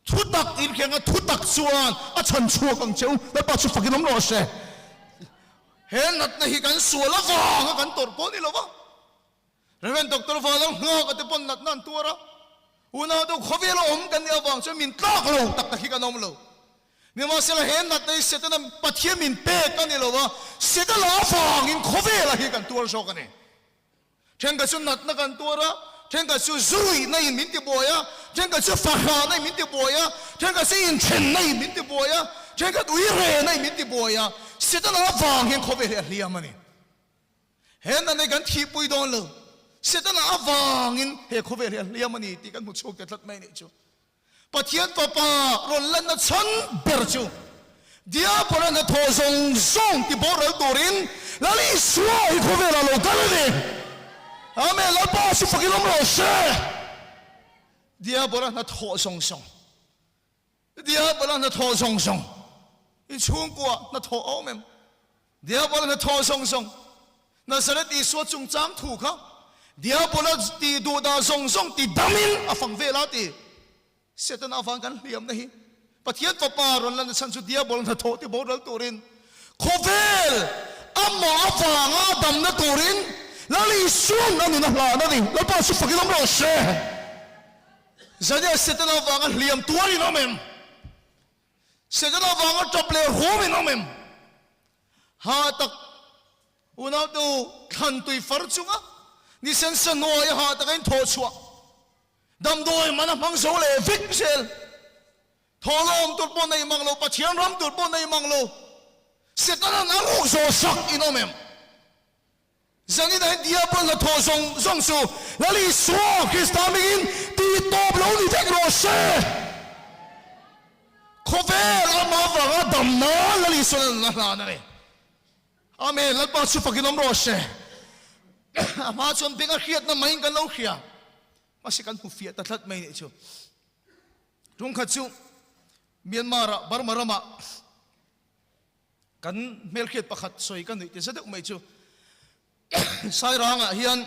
Thutak in hriang a thutak chuan a chhan chhuak ang che u, Lalpa chu fakin awm rawh se. He natna hi kan sual avanga kan tawrh pawh a ni lo va. Rev. Doctor Vanlal Nghaka te pawn natna an tuar a, unau deuh khawvel a awm kan nih avang chuan min tlak lo tak tak hi kan awm lo. Nimahsela he natna hi Setana Pathian min pek a ni lo a, Setana avangin khawvela hi kan tuar zawk a ni. Thenkhat chu natna kan tuar a, thenkhat chu zuihna in min ti buai a, thenkhat chu fahrahna in min ti buai a, thenkhat chu inthenna in min ti buai a, thenkhat uirehna in min ti buai a, Setana avang hian khawvel hi a hliam a ni. He natna hi kan thihpui dawn lo, Setana avangin he khawvel hi a hliam a ni tih kan hmu chhuak ta tlat mai a nih chu. Pathian Fapa rawn lanna chhan ber chu Diabola hnathawh zawng zawng ti boral turin Lal Isua hi khawvelah lo kal a ni. Amen. Lalpa chu fakin awm rawh se. Diabola hnathawh zawng zawng, Diabola hnathawh zawng zawng, in chhungkua hnathawh a awm em? Diabola hnathawh zawng zawng, Nazareth Isua chungchang thu kha Diabola tih duh dah zawng zawng ti damin a fang vel a ti. Setana avang kan hliamna hi Pathian Fapa rawn lan chhan chu Diabola hnathawh ti boral turin khawvel amah avanga damna turin Lal Isua'n a nun a hlan a ni. Lalpa chu fakin awm rawh se. Zania Setana avanga hliam tuarin awm em? Setana avanga tap leh ruamin awm em? Ha tak unautu thlan tui far chunga ni sensa hnuaia ha taka in thawh chhuah damdawi man a hmang zo leh vek zel. Thawhlawm tur pawh nei mang lo, Pathian ram tur pawh nei mang lo, Setana'n a ruk zawh sak in awm em? Zanin ah hian Diabol hnathawh zawng zawng chu Lal Isua Krista hmingin tih tawp lo ni vek rawh se. Khawvel ama avanga damna Lal Isua'n a hlan a ni. Amen. Lalpa chu fakin awm rawh se. A hma chuan beng a hriatna maiin kan lo hria. Mahse kan hmu fiah ta tlat mai nih chu. Tungkhat chu Myanmar ah Burma ramah Kan hmelhriat pakhat sawi ka nuih ti za deuh mai chu Sairangah hian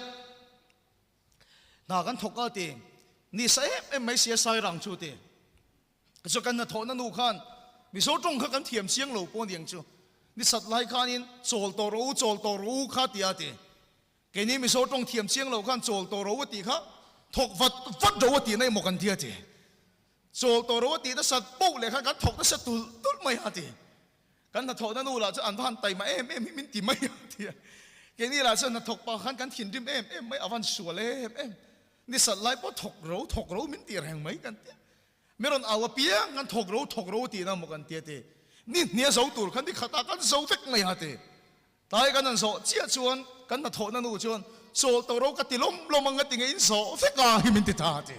hna kan thawk a ti, ni sa em em mai sia Sairang chu ti. Chu kan hnathawhna nu khan Mizo tawng kha kan thiam chiang lo pawh aniang chu, ni sat lai khanin chawl tawh rawh u, chawl tawh rawh u kha ti a ti. Keini Mizo tawng thiam chiang lo khan chawl tawh rawh u a tih kha thawk vat vat rawh u a tih na emaw kan ti a ti. Chawl tawh rawh a tih nasa poh leh khan kan thawk nasa tulh tulh mai a ti. Kan hnathawhna nu lah chu an va han taima em em hi min ti mai a ti a. Keini lah chuan hnathawk pah khan kan thinrim em em mai, a van sual em em. Ni sat lai pawh thawk ro thawk ro min ti reng mai kan ti a. Mi rawn au apiang kan thawk ro thawk ro tihna maw kan ti a ti. Ni hnia zo tur khan ni khatah kan zo vek mai a ti. Tlai kan han zawh chiah chuan kan hnathawhna nu chuan chawl tawh ro ka ti lawm lawm ang a ti nge in zawh vek a hi min ti ta a ti.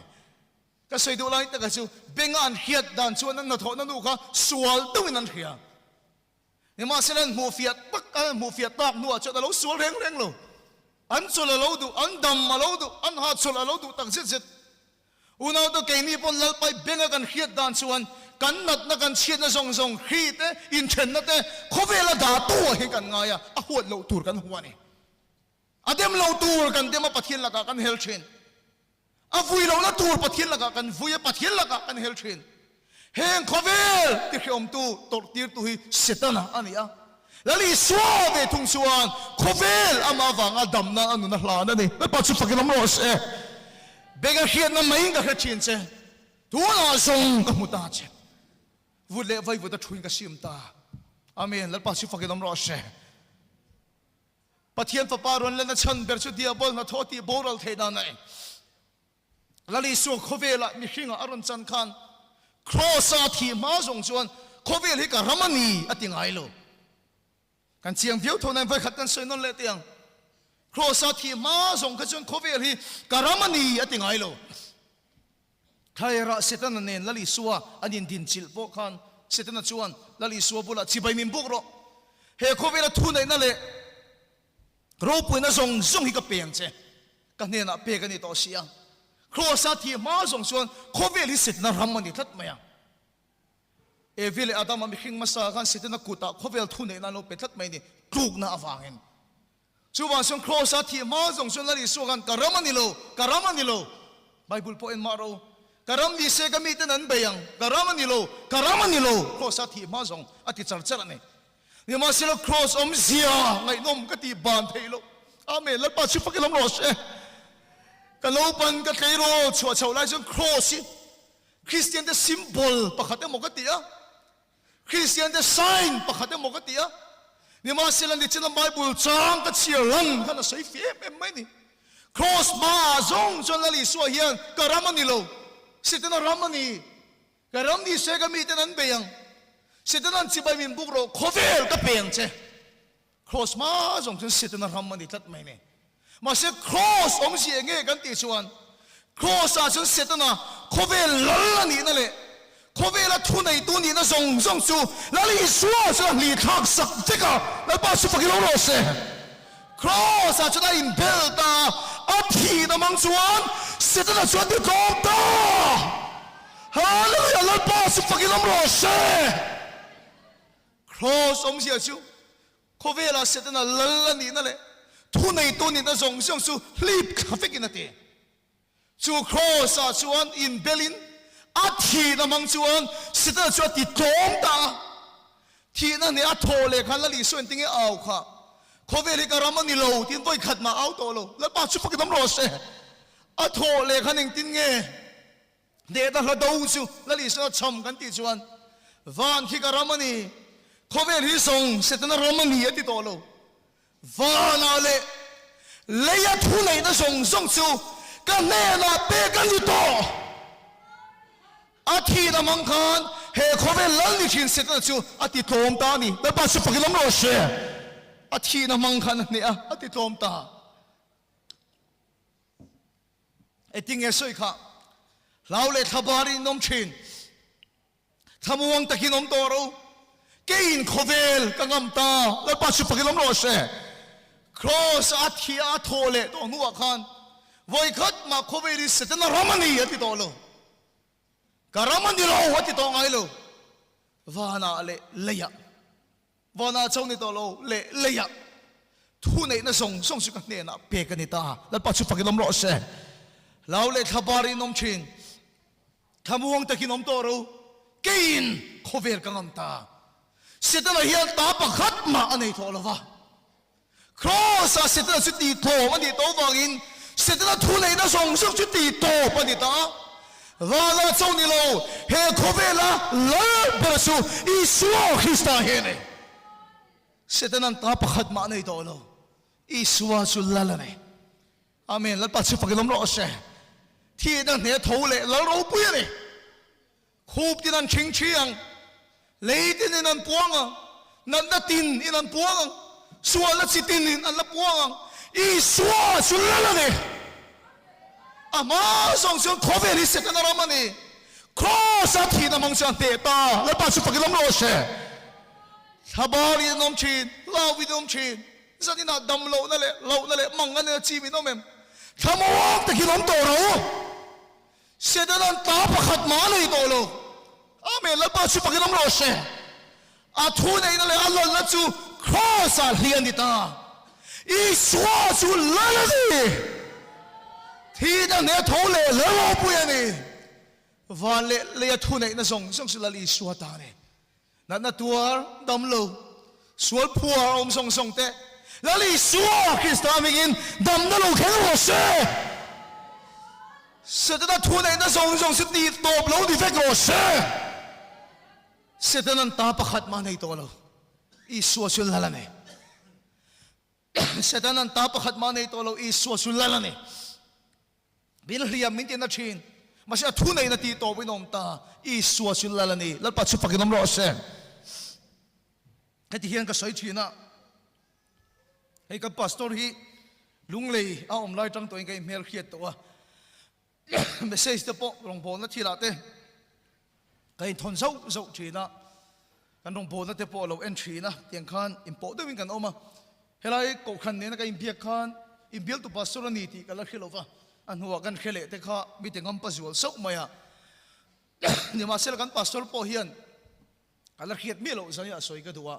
Ka sawi duh lai takah chu benga an hriat dan chuan an hnathawhna nu kha sual deuhin an hria. Nimahsela an hmuh fiah tak an hmuh fiah tak hnuah chuan a lo sual reng reng lo. An chawlh a lo duh, an dam a lo duh, an hahchawlh a lo duh tak zet zet. Unaute keini pawn Lalpai benga kan hriat dan chuan kan natna kan chhiatna zawng zawng hri te, inthenna te khawvela dah tu ah hian kan ngai a, a huat loh tur kan hua a ni. A dem lo tur kan dem a Pathian lakah kan hel thin. A vui lohna tur Pathian lakah kan vui a, Pathian lakah kan hel thin. Heng khawvel ti hreawmtu tawrhtirtu hi Setana a ni a. Lal Isua ve thung chuan khawvel amah avanga damna a nun a hlan a ni. Lalpa chu fakin awm rawh se. Beng a hriatna maiin ka hre thin che. Tunah zawng ka hmu ta che. Vut leh vaivut a thuin ka sim ta. Amen. Lalpa chu fakin awm rawh se. Pathian Fapa rawn lenna chhan ber chu Diabol hnathawh tih boral theih dan a ni. Lal Isua khawvelah mihringah a rawn chan khan Kraws-a thih hma zawng chuan khawvel hi ka ram a ni a ti ngai lo. Kan chiang viau tho nain vawikhat kan sawi nawn leh teh ang. Kraws-a thih hma zawng kha chuan khawvel hi ka ram a ni a ti ngai lo. Thlairah Setana nen Lal Isua an indinchilh pawh khan Setana chuan Lal Isua bulah chibai min buk rawh. He khawvela thuneihna leh Ropuina zawng zawng hi ka pe ang che, ka hnenah pek a ni tawh si a. Kraws-a thih hma zawng chuan khawvel hi Setana ram a ni tlat mai a. Evi leh Adama mihring hmasa khan Setana kutah khawvel thuneihna an lo pe tlat mai a ni, tlukna avangin. Chuvang chuan Kraws-a thih hma zawng chuan Lal Isua khan ka ram a ni lo, ka ram a ni lo. Bible pawh en mah ro, ka ram ni se ka miten an bei ang, ka ram a ni lo, ka ram a ni lo, Kraws-a thih hma zawng a ti char char a ni. Nimahsela Kraws awmzia ngaihnawm ka tih ban theih loh. Amen. Lalpa chu fakin awm rawh se. Ka naupan ka tleirawl chhuah chhoh lai chuan Cross hi Kristiante symbol pakhat emaw ka ti a, Kristiante sign pakhat emaw ka ti a. Nimahsela nichina Bible chang ka chhiar lang khan a sawi fih em em mai ni. Cross hmaah zawng chuan Lal Isua hian ka ram a ni lo, Setana ram a ni. Ka ram ni se ka miten an bei ang, Setana'n chibai min buk rawh, khawvel ka pe ang che. Kraws hma zawng chuan Setana ram a ni tlat mai ni. Mahse kraws awmzia eng nge kan tih chuan kraws-ah chuan Setana khawvel lal a nihna leh khawvela thuneitu nihna zawng zawng chu Lal Isua chuan a hli thlak sak vek a, Lalpa chu fak i lo rawh se. Kraws-ah chuan a inbel ta a, a thihna mang chuan Setana chuan ti tlawm ta. Hallelujah! Lalpa chu fak i lo rawh se. Kraws awmzia chu khawvelah Setana lal a nihna leh thuneitu nihna zawng zawng chu hlip thla vekin a ti. Chu Kraws-ah chuan inbelin a thihna hmang chuan Setana chu a ti tlawm ta a. Thihna hneh a thawh leh khan Lal Isua engtinge au kha? Khawvel hi ka ram a ni lo tiin vawi khat mah au tawh lo. Lalpa chu fakin awm rawh se. A thawh leh khan engtin nge? Hnehna hla do chu Lal Isua chham kan tih chuan van khi ka ram a ni, khawvel hi zawng Setana ram a ni a ti tawh lo. Vanah leh leia thuneihna zawng zawng chu ka hnenah pek a ni tawh. A thihna hmang khan he khawvel lal ni thin Setana chu a ti tlawm ta a ni. Lalpa chu fakin awm rawh se. A thihna hmang khan a hneh a, a ti tlawm ta. Engtinge sawi kha? Hlau leh thlabar in awm thin. Thlamuang takin awm tawh ro. Keiin khawvel ka ngam ta. Lalpa chu fakin awm rawh se. Kraws a thia a thawh leh tawh hnuah khan vawi khat mah khawvel hi Setana ram a ni a ti tawh lo. Ka ram a ni lo a ti tawh ngai lo. Vanah leh leiah. Vanah chauh ni tawh lo leh leiah thuneihna zawng zawng chu ka hnenah pek a ni ta. Lalpa chu fakin awm rawh se. Hlau leh thlabar in awm thin. Thlamuang takin awm tawh ro. Keiin khawvel ka ngam ta. Setana hian ta pakhat mah a nei tawh lo va. Kraws-ah Setana chu tihtlawm a nih tawh vangin Setana thuneihna zawng zawng chu tihtawp a ni ta a. Vanah chauh ni lo, he khawvela lal ber chu Isua Krista hi a ni. Setana'n ta pakhat mah a nei tawh lo, Isua chu lal a ni. Amen. Lalpa chu fakin awm rawh se. Thihna hneh tho leh lal ropui a ni. Khup tin an ṭhing ṭhi ang, lei tinin an puang ang, natna tin in an puang ang, sualna chi tinin an la puang ang. Isua chu lal a ni. A hma zawng chuan khawvel hi Setana ram a ni. Kraws-a thihna hmang chuan hneh ta. Lalpa chu fakin awm rawh se. Thlabar in an awm ṭhin, hlau in an awm ṭhin. Zaninah dam lohna leh lohna leh mang a nena chim in awm em? Thlamuang takin awm tawh rawh u. Setana'n ta pakhat mah a nei tawh lo. Amen, Lalpa chu fakin awm rawh se. A thu neihna leh a lalna chu Kraws-ah hli a ni ta. Isua chu lal a ni. Thihna hneh tho leh lal ropui a ni. Van leh leia thu neihna zawng zawng chu Lal Isua ta a ni. Natna tuar, dam lo, sual phuar awm zawng zawng te, Lal Isua Krista hmingin damna lo thleng rawh se. Setana thuneihna zawng zawng chu tih tawp lo ni vek rawh se. Setana'n ta pakhat mah nei tawh lo, Isua chu Lal a ni. Setana'n ta pakhat mah nei tawh lo, Isua chu Lal a ni. Min hliam min ti na thin. Mahse a thu neihna tih tawp in awm ta. Isua chu lal a ni. Lalpa chu fakin awm rawh se. Heti hian ka sawi thin a, hei kan pastor hi lunglei a awm lai tang tawhin ka inhmel hriat tawh a. Message te pawh rawngbawlna thilah te ka inthawn zauh zauh thin a. Kan rawngbawlna te pawh a lo en thin a, tiang khan inpawh deuhin kan awm a. Helai kohhran nena ka inbiak khan inbialtu pastor a ni tih ka la hre lo va, a hnuah kan hre leh te kha mite ngampa zual sauh mai a. Nimahsela kan pastor pawh hian ka la hriat miah loh zan hi a sawi ka duh a,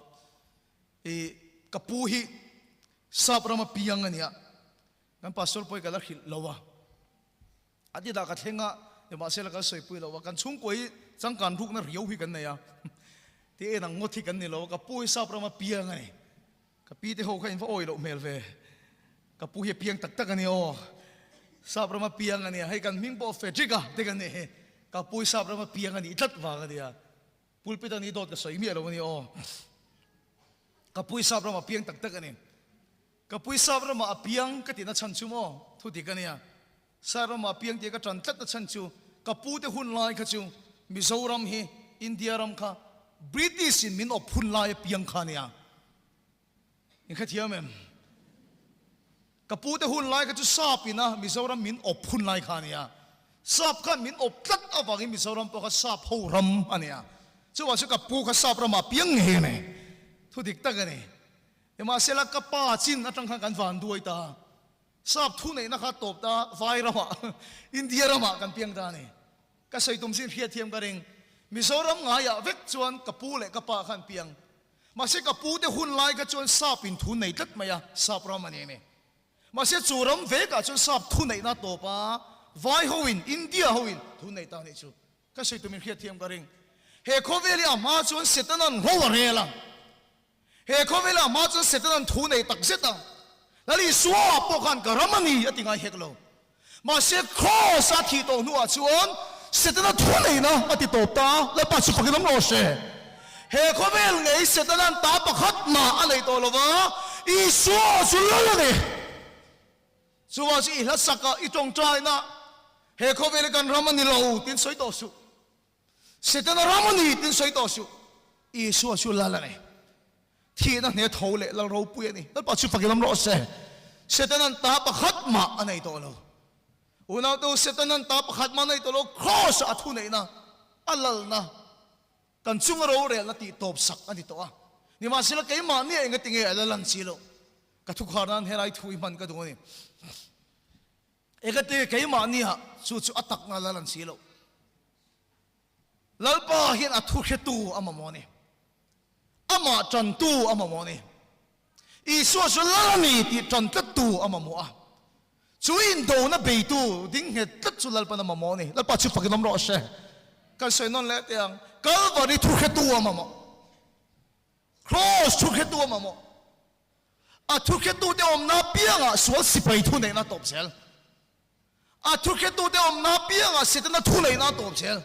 i ka pu hi sap rama piang a nia, kan pastor pawh hi ka la hrilh lo a. A ti dah ka thleng a, nimahsela kan sawipui lo a, kan chhungkua hi changkan rukna riau hi kan nei a, ti en ang ngawt hi kan ni lo a, ka pu hi sap rama piang a ni, ka pi te ho kha in va awi loh hmel ve, ka pu hi a piang tak tak a ni aw, Sap rama piang a nia, hei kan hming pawh Frederick-a te kan nih hi. Ka pu hi sap rama piang a nih tlat vang a nia. Pulpit a ni dawt ka sawi miah lo a nia aw. Ka pu hi sap rama piang tak tak a ni. Ka pu hi sap rama a piang ka tihna chhan chu maw thu dik a nia. Sap rama a piang tih ka tan tlatna chhan chu ka pu te hun lai kha chu Mizoram hi India ram kha British in min awp hun lai a piang kha a nia. In hrethiam em? Ka pu te hun lai kha chu sap ina Mizoram min awp hun lai kha a nia. Sap khan min awp tlat avangin Mizoram pawh kha sap ho ram a nia. Chuvang chu ka pu kha sap ramah piang ngei a ni. Thu dik tak a ni. Nimahsela ka pa chin atang khan kan van duai ta. Sap thu neihna kha tawp ta vai ramah India ramah kan piang ta a ni. Ka sawi tum zin hriatthiam ka ring. Mizoram ngaiah vek chuan ka pu leh ka pa khan piang. Mahse ka pu te hun lai kha chuan sap in thu nei tlat mai a, sap ram a ni a ni. Mahse chu ram vekah chuan sap thu neihna tawp a, vai ho in, India ho in thu nei ta a nih chu. Ka sawi tum in hriatthiam ka ring. He khawvel hi a hma chuan Setanan ro a rel a. He khawvela hma chuan Setanan thu nei tak zet a, Lal Isua pawh khan ka ram a ni a ti ngai hek lo. Mahse Kraws a thih tawh hnuah chuan Setana thu neihna a ti tawp ta a, Lalpa chu fakin awm rawh se. He khawvel ngei Setanan ta pakhat mah a nei tawh lo va, Isua chu Lal a ni. Chuvang chu i hlasak a, i tawngtaina, he khawvel hi kan ram a ni lo tiin sawi tawh suh. Setana ram a ni tin sawi tawh suh. Isua chu lal a ni. Thihna hne tho leh lal ropui a ni. Lalpa chu fakin awm rawh se. Setana'n ta pakhat mah a nei tawh lo. Unautu, Setana'n ta pakhat mah a nei tawh lo. Kraws ah a thuneihna, a lalna, kan chunga rorelna tih tawp sak a ni tawh a. Nimahsela keimahni ah enga tinge a la lan si loh. Ka thukhar nan helai thu i hman ka duh a ni. Engati keimahni ah chu chu a takna lal an si loh. Lalpa hian a thu hretu a mamawh a ni. Amah tantu a mamawh a ni. Isua chu lal a ni tih tan tlattu a mamawh a. Chu indona beitu ding nghet tlat chu Lalpan a mamawh a ni. Lalpa chu fakin awm rawh se. Kan sawi nawn leh teh ang. Kalvari thu hretu a mamawh. Kraws thu hretu a mamawh. A thukhetute awmna apiangah sual sipai thuneihna a tawp zel. A thukhetute awmna apiangah Setana thuneihna a tawp zel.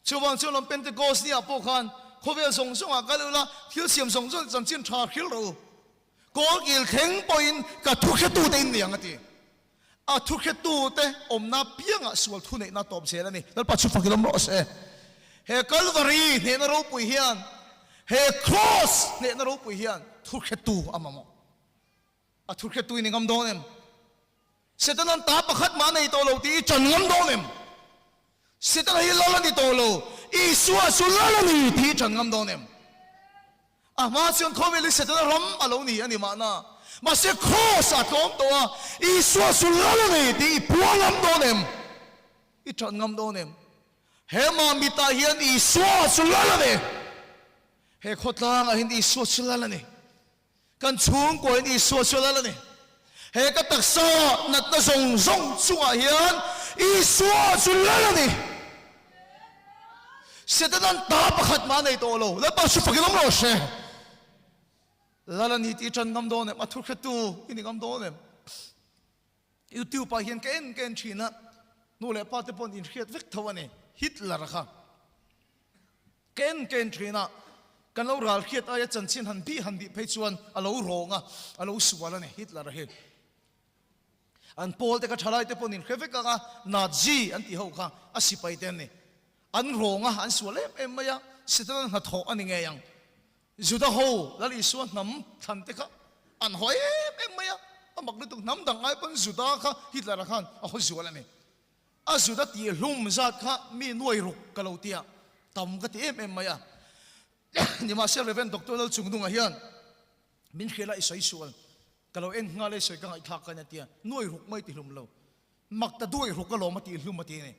Chuvang chuan lawm Pentecost niah pawh khan khawvel zawng zawngah kal ula, thil siam zawng zawng chanchin tha hril rawh u. Kawlkil thleng pawhin ka thukhetute in ni ang a ti. A thukhetute awmna apiangah sual thuneihna a tawp zel a ni. Lalpa chu fakin awm rawh se. He Kalvari hnehna ropui hian, he Kraws hnehna ropui hian thukhetu a mamawh. A thukhetu i ni ngam dawn em? Setana'n ta pakhat mah a nei tawh lo tih i ṭan ngam dawn em? Setana hi lal a ni tawh lo, Isua chu lal a ni tih i ṭan ngam dawn em? A hma chuan khawvel hi Setana ram a lo ni a ni mahna, mahse Kraws a tlawm tawh a, Isua chu lal a ni tih i puang ngam dawn em? I ṭan ngam dawn em? He mah mitah hian Isua chu lal a ni. He khawtlangah hian Isua chu lal a ni. Kan chhungkua hian Isua chu lal a ni. He ka taksa natna zawng zawng chungah hian Isua chu lal a ni. Setanan ta pakhat mah a nei tawh lo. Lalpa chu fakin awm rawh se. Lal a ni tih i ṭan ngam dawn em? A thu hretu i ni ngam dawn em? YouTube ah hian ka en ka en thin a, nu leh pa te paw'n inhriat vek tho a ni, Hitler kha. Ka en ka en thin a, kan lo ral hriat aia chanchin han bih han bih phei chuan a lo rawng a, a lo sual a ni Hitler hi. An pawl te kha thalai te paw'n inhre vek ang a, Nazi an tih ho kha a sipai te an ni. An rawng a, an sual em em mai a, Setanan hnathawh a ni ngei ang. Juda ho Lal Isua hnam thlan te kha an haw em em mai a, a mak lutuk hnam dang ai pawn Juda kha Hitler-a khan a haw zual a ni. A Juda tih hlum zat kha mi nuai ruk ka lo tia tam ka ti em em mai a. Nimahsela Rev. Doctor Lalchungnunga hian min hrial a i sawi sual ka lo en nghal e sawi ka ngaihthlak khan a tia nuai ruk mai ti hlum lo. Mak ta duai ruk alawm a tih hlum a ti a ni.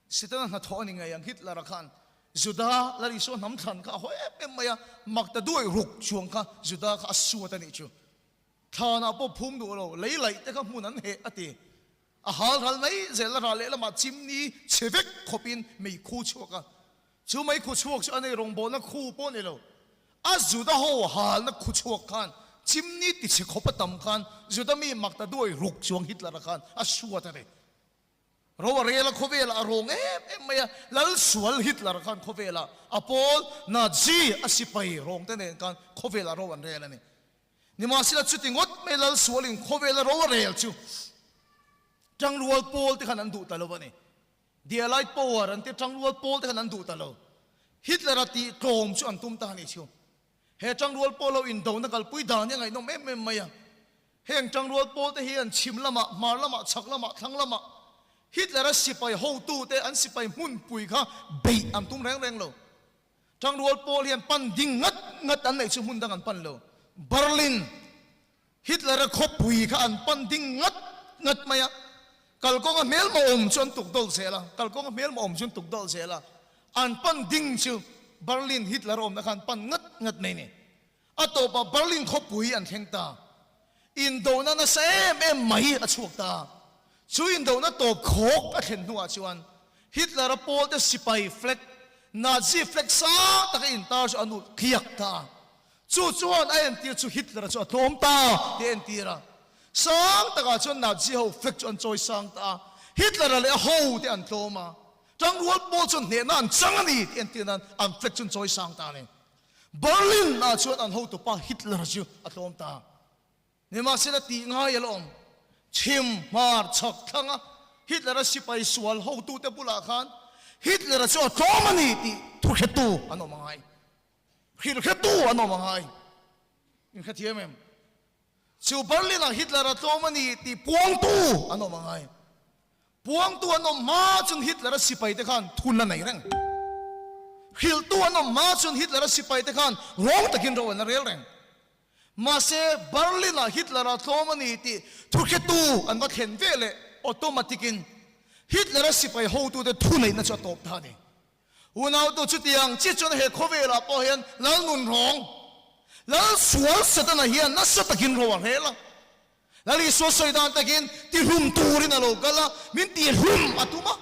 Setana hnathawh a ni ngei ang Hitler-a khan Juda Lal Isua hnam thlan kha a haw em em mai a, mak ta duai ruk chuang kha Juda kha a suat a nih chu. Thlanah pawh phum duh lo, lei laih te kha hmun an heh a ti. A hal ral mai zel a ral lehlamah chimni chhe vek khawpin meikhu chhuak a. Chu meikhu chhuak chu a nei rawngbawlna khu pawh a ni lo. A Juda ho halna khu chhuak khan. Chimni tichhe khawp a tam khan Juda mi maktaduai ruk chuang Hitler-a khan a suat a ni. Ro a rel a, khawvelah a rawng em em mai a, Lal sual Hitler khan khawvelah a pawl Nazi a sipai rawng te nen khan khawvelah ro an rel a ni. Nimahsela chuti ngawt mai Lal sualin khawvela ro a rel chu Tangrual pawl te khan an duh ta lo a ni. The Allied Power an tia Tangrual pawl te khan an duh ta lo. Hitler-a tih tlawm chu an tum ta a ni chu. He tangrual pawl ho indona kalpui dan hi a ngaihnawm em em mai a. Heng tangrual pawl te hian chhim lamah, hmar lamah, chhak lamah, thlang lamah Hitler-a sipai hotute an sipai hmunpui kha beih an tum reng reng lo. Tangrual pawl hian pan ding ngat ngat an neih chu hmun dang an pan lo. Berlin, Hitler-a khawpui kha an pan ding ngat ngat mai a, kalkawnga hmelma awm chu an tuk dawlh zel a, kalkawnga hmelma awm chu an tuk dawlh zel a, an pan ding chu Berlin Hitler awmna kha an pan ngat ngat mai a ni. A tawpah Berlin khawpui an thleng ta. Indona nasa em em mai a chhuak ta. Chu indona tawp khawk a thlen hnuah chuan Hitler-a pawlte sipai flag, Nazi flag sang taka intar chu an ulh tliak ta a. Chu chuan a entir chu Hitler-a chu a tlawm ta tih a entir a. Sang takah chuan Nazi ho flag chu an chawi sang ta a, Hitler-a leh a ho te an tlawm a. Tangrual pawl chuan hnehna an chang a ni tih entir nan an flag chu an chawi sang ta a ni. Berlin-ah chuan an hotupa Hitler-a chu a tlawm ta. Nimahsela tih ngai a la awm. Chhim, hmar, chhak, thlanga Hitler-a sipai sual hotute bulah khan Hitler-a chu a tlawm a ni tih thuhretu an awm angai. Hrilhretu an awm angai. In hrethiam em? Chu Berlin-ah Hitler-a tlawm a ni tih puangtu an awm angai. Puangtu an awm hma chuan Hitler-a sipaite khan thun a nei reng. Hrilhtu an awm hma chuan Hitler-a sipaite khan rawng takin ro an la rel reng. Mahse, Berlin-ah Hitler-a tlawm a ni tih thuhretu an va thlen ve leh automatic-in Hitler-a sipai hotute thuneihna chu a tawp ta a ni. Unautu chutiang chi chuan he khawvelah pawh hian Lal nun rawng, Lal sual Setana hian nasa takin ro a rel a. Lal Isua sawi dan takin tihlum turin a lo kal a, min tihlum a tum a.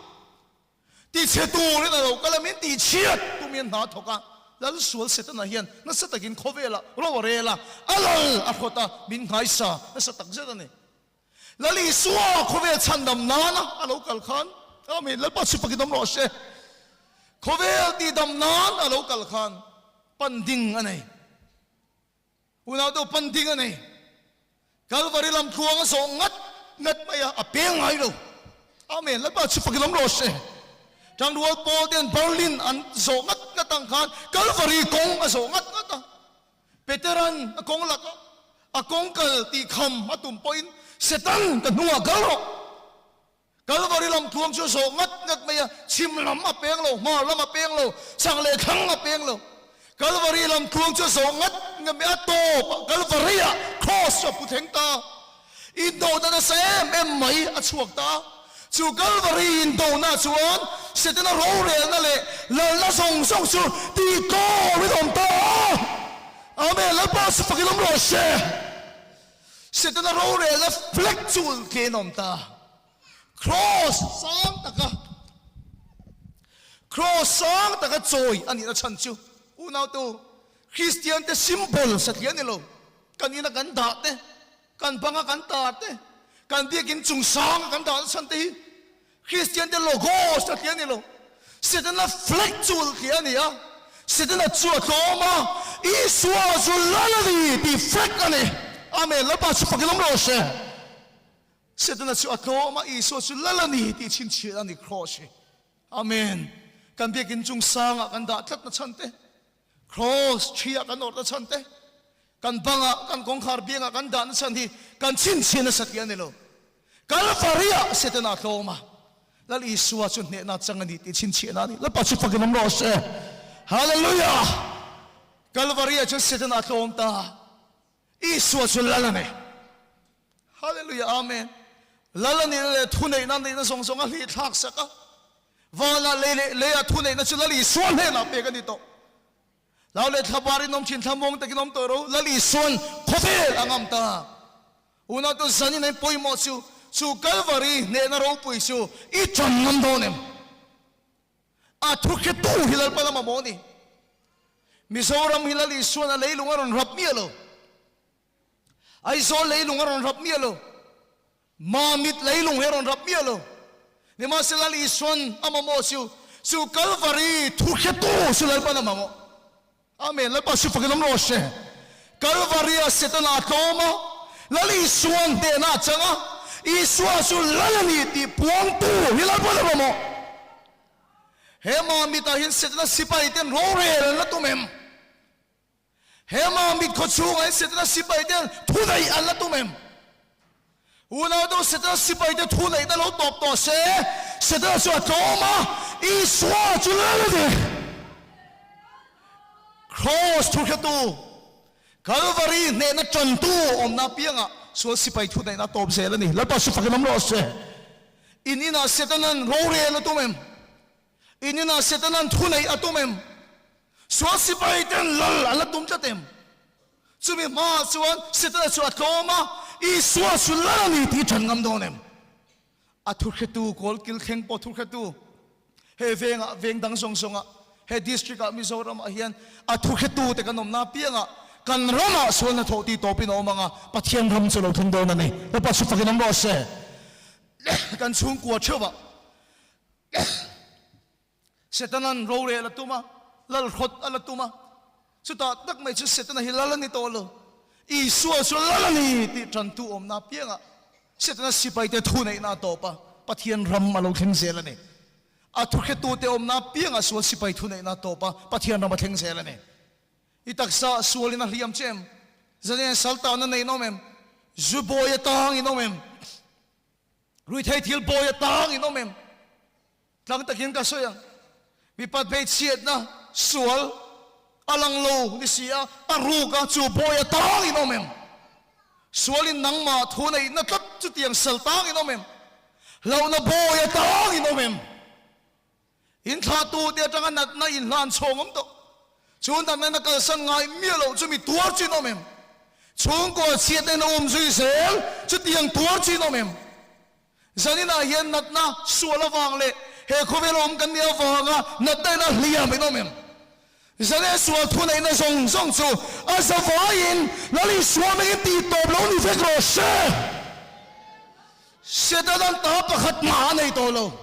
Tichhe turin a lo kal a, min tihchhiat tumin hna a thawk a. Lal sual Setana hian nasa takin khawvelah ro a rel a, a lal a hrawt a, min nghaisa nasa tak zet a ni. Lal Isua khawvel chhandam nana a lo kal khan, Amen, Lalpa chu fakin awm rawh se. Khawvel tihdam nan a lo kal khan pan ding a nei. Unau deuh pan ding a nei. Kalvari lam tluang a zawh ngat ngat mai a, a peng ngai lo. Amen, Lalpa chu fakin awm rawh se. Tangrual pawl ten Berlin an zawh ngat ngat ang khan Kalvari kawng a zawh ngat ngat a. Peteran a kawng lak a, a kawng kal tih kham a tum pawhin, Setan, ka hnungah kal rawh! Kalvari lam tluang chu a zawh ngat ngat mai a, chhim lam a peng lo, hmar lam a peng lo, chak leh thlang a peng lo. Kalvari lam tluang chu a zawh ngat ngat mai a, tawp ah Kalvari-ah Kraws chu a pu thleng ta. Indona nasa em em mai a chhuak ta. Chu Kalvari indona chuan Setana rorelna leh lalna zawng zawng chu tih tlawmin awm ta a. Amen, Lalpa chu fakin awm rawh se. Setana rorelna flag chu ultlein awm ta. Kraws sang taka Kraws sang taka chawi a nihna chhan chu unautu Kristiante symbol satliah a ni lo. Kan ina kan dah te, kan banga kan tar te, kan biakin chung sanga kan dah chhan te hi Kristiante logos a tliah a ni lo. Setana flag chu a tliah a ni a, Setana chu a tlawm a, Isua chu lal a ni tih flag a ni. Amen. Lalpa chu fakin awm rawh se. Setana chu a tlawm a, Isua chu lal a ni tih chhinchhiah a ni Kraws hi. Amen. Kan biakin chung sangah kan dah tlat na chhan te, Kraws ṭhiah kan awrh na chhan te, kan bangah, kan kawngkhar biangah kan dah na chhan hi kan chhinchhiah nasa tih a ni lo. Kalvari-ah Setana a tlawm a, Lal Isua chu hnehna chang a ni tih chhinchhiahna a ni. Lalpa chu fakin awm rawh se. Hallelujah! Kalvari-ah chuan Setana a tlawm ta. Isua chu Lal a ni. Hallelujah Amen. Lal a nihna leh thuneihna neihna zawng zawng a hlih thlak sak a. Vanah lei leh leiah thuneihna chu Lal Isua hnenah pek a ni tawh. Lau leh thlabar in awm thin thlamuang takin awm tawh ro. Lal Isuan khawvel a ngam ta. Unau tu zanin a pawimawh chu chu Kalvari hnehna ropui chu i tan ngam dawn em? A thuhretu hi Lalpa lama maw ni? Mizoram hi Lal Isuan a leilung a rawn rap miah lo. Aizawl leilung a rawn rap miah lo. Mamit leilung hi a rawn rap miah lo. Nimahsela Lal Isuan a mamawh chu, chu Kalvari thu hretu chu Lalpan a mamawh. Amen. Lalpa chu fakin awm rawh se. Kalvari-a Setana a tlawm a, Lal Isuan hnehna a chang a, Isua chu Lal a ni tih puangtu hi Lalpan a mamawh. He Mamitah hian Setana sipai ten rorel an la tum em? He Mamit khaw chhungah hian Setana sipai ten thu neih an la tum em? Unau deuh Setana sipai te thu neihna lo tawp tawh se, Setana chu a tlawm a, Isua chu lal a ni. Kraws thu hretu, Kalvari hnehna tantu awmna apiangah sual sipai thu neihna a tawp zel a ni. Lalpa chu fakin awm rawh se. In inah Setana'n rorel a tum em? In inah Setana'n thu neih a tum em? Sual sipai ten lal an la tum tlat em? Chumi hmaah chuan Setana chu a tlawm a, Isua chu lal a ni tih i ṭan ngam dawn em? A thuhretu kawl kil thleng pawh thuhretu he vengah, veng dang zawng zawngah, he district-ah Mizoramah hian a thuhretu te kan awmna apiangah kan ramah sual hnathawh tih tawpin a awm ang a, Pathian ram chu lo thleng dawn a ni. Lalpa chu fakin awm rawh se. Kan chhungkua theuhah Setana'n rorel a tum a, lalhrawt a la tum a. Chutah tak mai chu Setana hi lal a ni tawh lo. Isua chu lal a ni tih tantu awmna apiangah Setana sipaite thu neihna a tawp a, Pathian ram a lo thleng zel a ni. A thuhretute awmna apiangah sual sipai thu neihna a tawp a, Pathian ram a thleng zel a ni. I taksa sualin a hliam che em? Zanian saltana nei in awm em? Zu bawi atang in awm em? Ruithei thil bawi atang in awm em? Tlang takin ka sawi ang, mipat hmeichhiatna sual a lang lo ni si a, a ruk a, chu bawi a tang in awm em? Sualin nangmah thu neihna tlat chutiang sal tang in awm em? Hlauhna bawi a tang in awm em? Inthlahtute atanga natna inhlan chhawng awm tawh. Chu natna in a kalsan ngai miah loh chu mi tuar chin awm em? Chhungkaw chhiatna in a um zui zel chutiang tuar chin awm em? Zaninah hian natna sual avang leh he khawvel awm kan nih avanga natna in a hliam in awm em? Zane sual thuneihna zawng zawng chu a zavaiin Lal Isua mengin tih tawp lo ni vek rawh se. Setana'n ta pakhat mah a nei tawh lo.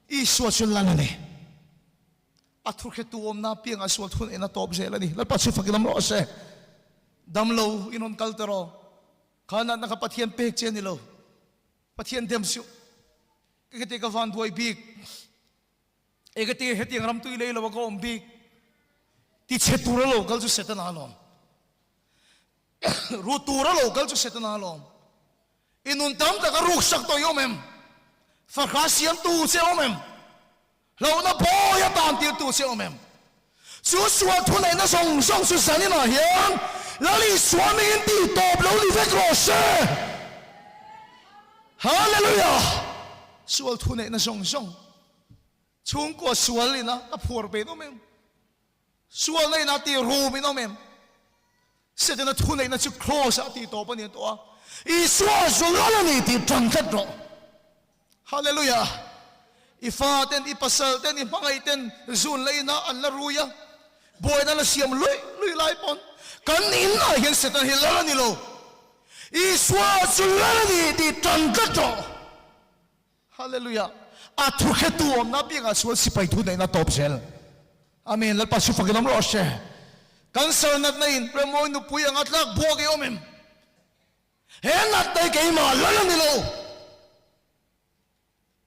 Isua chu Lal a ni. A thuhretu awmna apiangah sual thuneihna tawp zel a ni. Lalpa chu fakin awm rawh se. Damlo in rawn kal ta rawh. Kha natna kha Pathian pek che a ni lo. Pathian dem suh. Engati ka van duai bik? Engati hetiang ram tui lei lo a ka awm bik? Ti chhe tur a lo kal chu Setana a lawm. Ru tur a lo kal chu Setana a lawm. I nun tam tak a ruk sak tawh i awm em? Fahrah siamtu che awm em? Hlauhna bawi a tan tirtu che awm em? Chu sual thuneihna zawng zawng chu zaninah hian Lal Isua mingin tih tawp lo ni vek rawh se! Hallelujah! Sual thuneihna zawng zawng chhungkua sual ina a phuar ve awm em? Sualna in a ti rum in awm em? Setana thuneihna chu Kraws ah a tih tawp a ni tawh a, Isua zu lal a ni tih tan tlat rawh. Hallelujah! I fa ten, i pasal ten, i hmangaih ten zun la inah an la rui a, buaina la siam luih luih lai pawn kan inah hian Setana hi lal a ni lo. Isua zu lal a ni tih tan tlat rawh. Hallelujah! A thu hretu awmna apiangah chuan sipai thu neihna tawp zel. Amen. Lalpa chu fakin awm rawh se. Cancer natna in Remawi nupui anga tlak buak i awm em? He natna hi keimah lal a ni lo.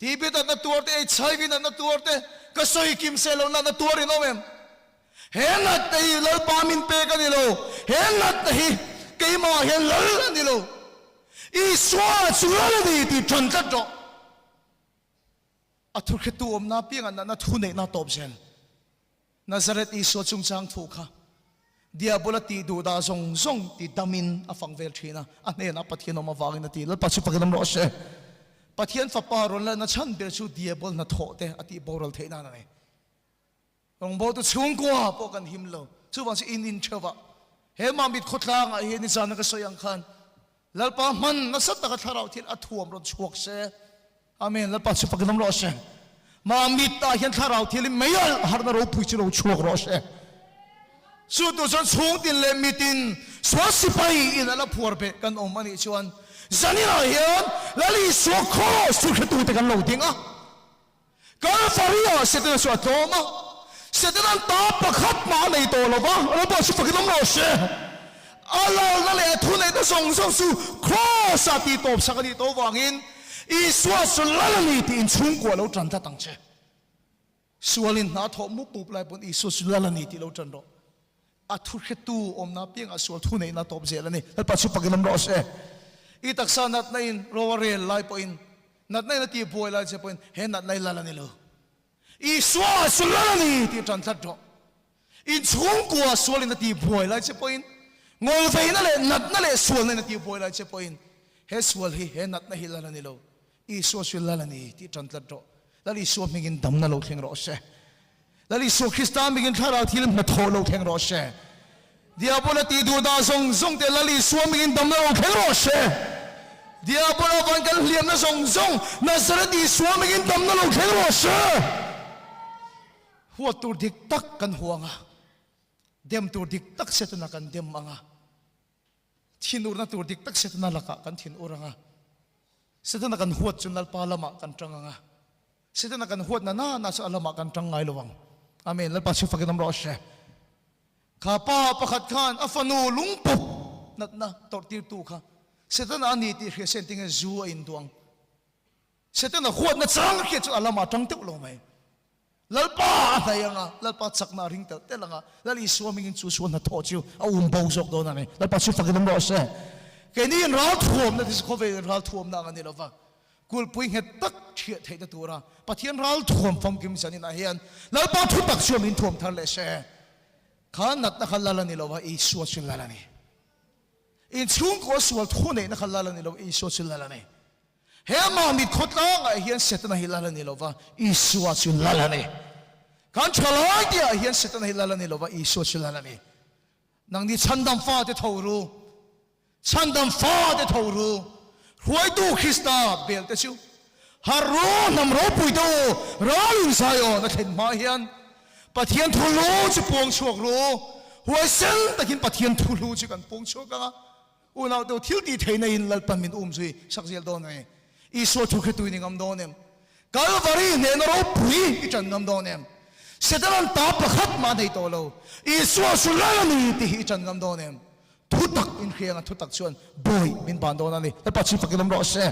TB natna tuar te, HIV natna tuar te, ka sawi kim se lo natna tuar in awm em? He natna hi Lalpa min pek a ni lo. He natna hi keimah hian lal a ni lo. Isua chu lal a ni tih tan tlat rawh. A thuhretu awmna apiangah natna thu neihna tawp zel. Nazareth Isua chungchang thu kha Diabola tih duh dah zawng zawng ti damin a fang vel thin a, a hnenah Pathian awm avangin a ti. Lalpa chu fakin awm rawh se. Pathian fapa rawn lalna chhan ber chu Diabol hnathawh te a tih boral theih nan a ni. Rawngbawltu chhungkua pawh kan him lo. Chuvang chu in in theuh ah he Mamit khawtlang ah hian nizan a ka sawi ang khan Lalpa hman nasa taka thlarau thil a thuam rawn chhuak se. Amen. Lalpa chu fakin awm rawh se. Mamit ah hian thlarau thil in mei alh harna ropui chu lo chhuak rawh se. Chu tur chuan chhungtin leh mitin sual sipai in a la phuar beh kan awm a nih chuan zaninah hian Lal Isua Kraws chu hretute kan lo ding a. Kalvari-ah Setana chu a tlawm a, Setana'n ta pakhat mah a nei tawh lo va, Lalpa chu fakin awm rawh se. A lalna leh a thuneihna zawng zawng chu Kraws-ah tihtawp sak a nih tawh vangin Isua chu lal a ni tiin chhungkua lo tan tlat ang che. Sualin hna thawh mup mup lai pawn Isua chu lal a ni tih lo tan rawh. A thu hretu awmna apiangah sual thu neihna tawp zel a ni. Lalpa chu pakin awm rawh se. I taksa natna in ro a rel lai pawhin, natna in a tih buai lai che pawhin he natna hi lal a ni lo. Isua chu lal a ni tih tan tlat rawh. In chhungkua sualin a tih buai lai che pawhin, ngawlveina leh natna leh sualna in a tih buai lai che pawhin he sual hi, he natna hi lal a ni lo. Isua chu lal a ni tih tan tlat rawh. Lal Isua hmingin damna lo thleng rawh se. Lal Isua Krista hmingin thlarau thil hnathawh lo thleng rawh se. Diabola tih duh dah zawng zawng te Lal Isua hmingin damna lo thleng rawh se. Diabola van kan hliamna zawng zawng Nazareth Isua hmingin damna lo thleng rawh se. Huat tur dik tak kan huang a, dem tur dik tak Setana kan dem ang a. Thinurna tur dik tak Setana lakah kan thinur ang a, Setana kan huat chu Lalpa lamah kan tang ang a, Setana kan huat na na na chu a lamah kan tang ngai lo ang. Amen. Lalpa chu fakin awm rawh se. Kha pa pakhat khan a fanu lungpawp natna tawrhtirtu kha Setana a ni tih hria se engtinge zu a induang. Setana huatna chang hriat chu a lamah tang teuh lo mai. Lalpa a hnaih ang a, Lalpa chakna a ring telh telh ang a, Lal Isua hmingin chu sual hnathawh chu a um bo zawk dawn a ni. Lalpa chu fakin awm rawh se. Keini in ral thuamna te chu khawvel in ral thuamna ang a ni lo va, kulhpui nghet tak thiah theihna tura Pathian ral thuam famkim zaninah hian Lalpa thu tak chuan min thuam thar leh se. Kha natna kha Lal a ni lo va, Isua chu Lal a ni. Inchhungkaw sual thuneihna kha Lal a ni lo, Isua chu Lal a ni. He Mamit khawtlangah hian Setana hi lal a ni lo va, Isua chu lal a ni. Kan thalai tihah hian Setana hi lal a ni lo va, Isua chu lal a ni. Nangni chhandam fate tho ru, chhandam fate tho ru, Hruaitu Krista belte chu harh ru, hnam ropui te u, ral in Zion a thlen hma hian Pathian thu hlu chu puang chhuak ru, huaisen takin Pathian thu hlu chu kan puang chhuak ang a. Unau deuh thil tih theihna in Lalpan min um zui sak zel dawn nge? Isua thu hretu in i ngam dawn em? Kalvari hnehna ropui i ṭan ngam dawn em? Setanan ta pakhat mah a nei tawh lo, Isua su lal a ni tih hi i ṭan ngam dawn em? Thu tak in hria anga thu tak chuan bawi min ban dawn a ni. Lalpa chu fakin awm rawh se.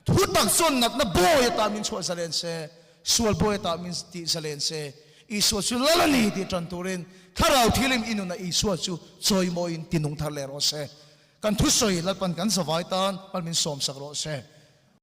Thu tak chuan natna bawi ata min chhuah zalen se, sual bawi ata min tih zalen se, Isua chu lal a ni tih tan turin Thlarau Thilim i nunah Isua chu chawimawiin tinung thar leh rawh se. Kan thusawi Lalpan kan zavai tan hmal min sawmsak rawh se.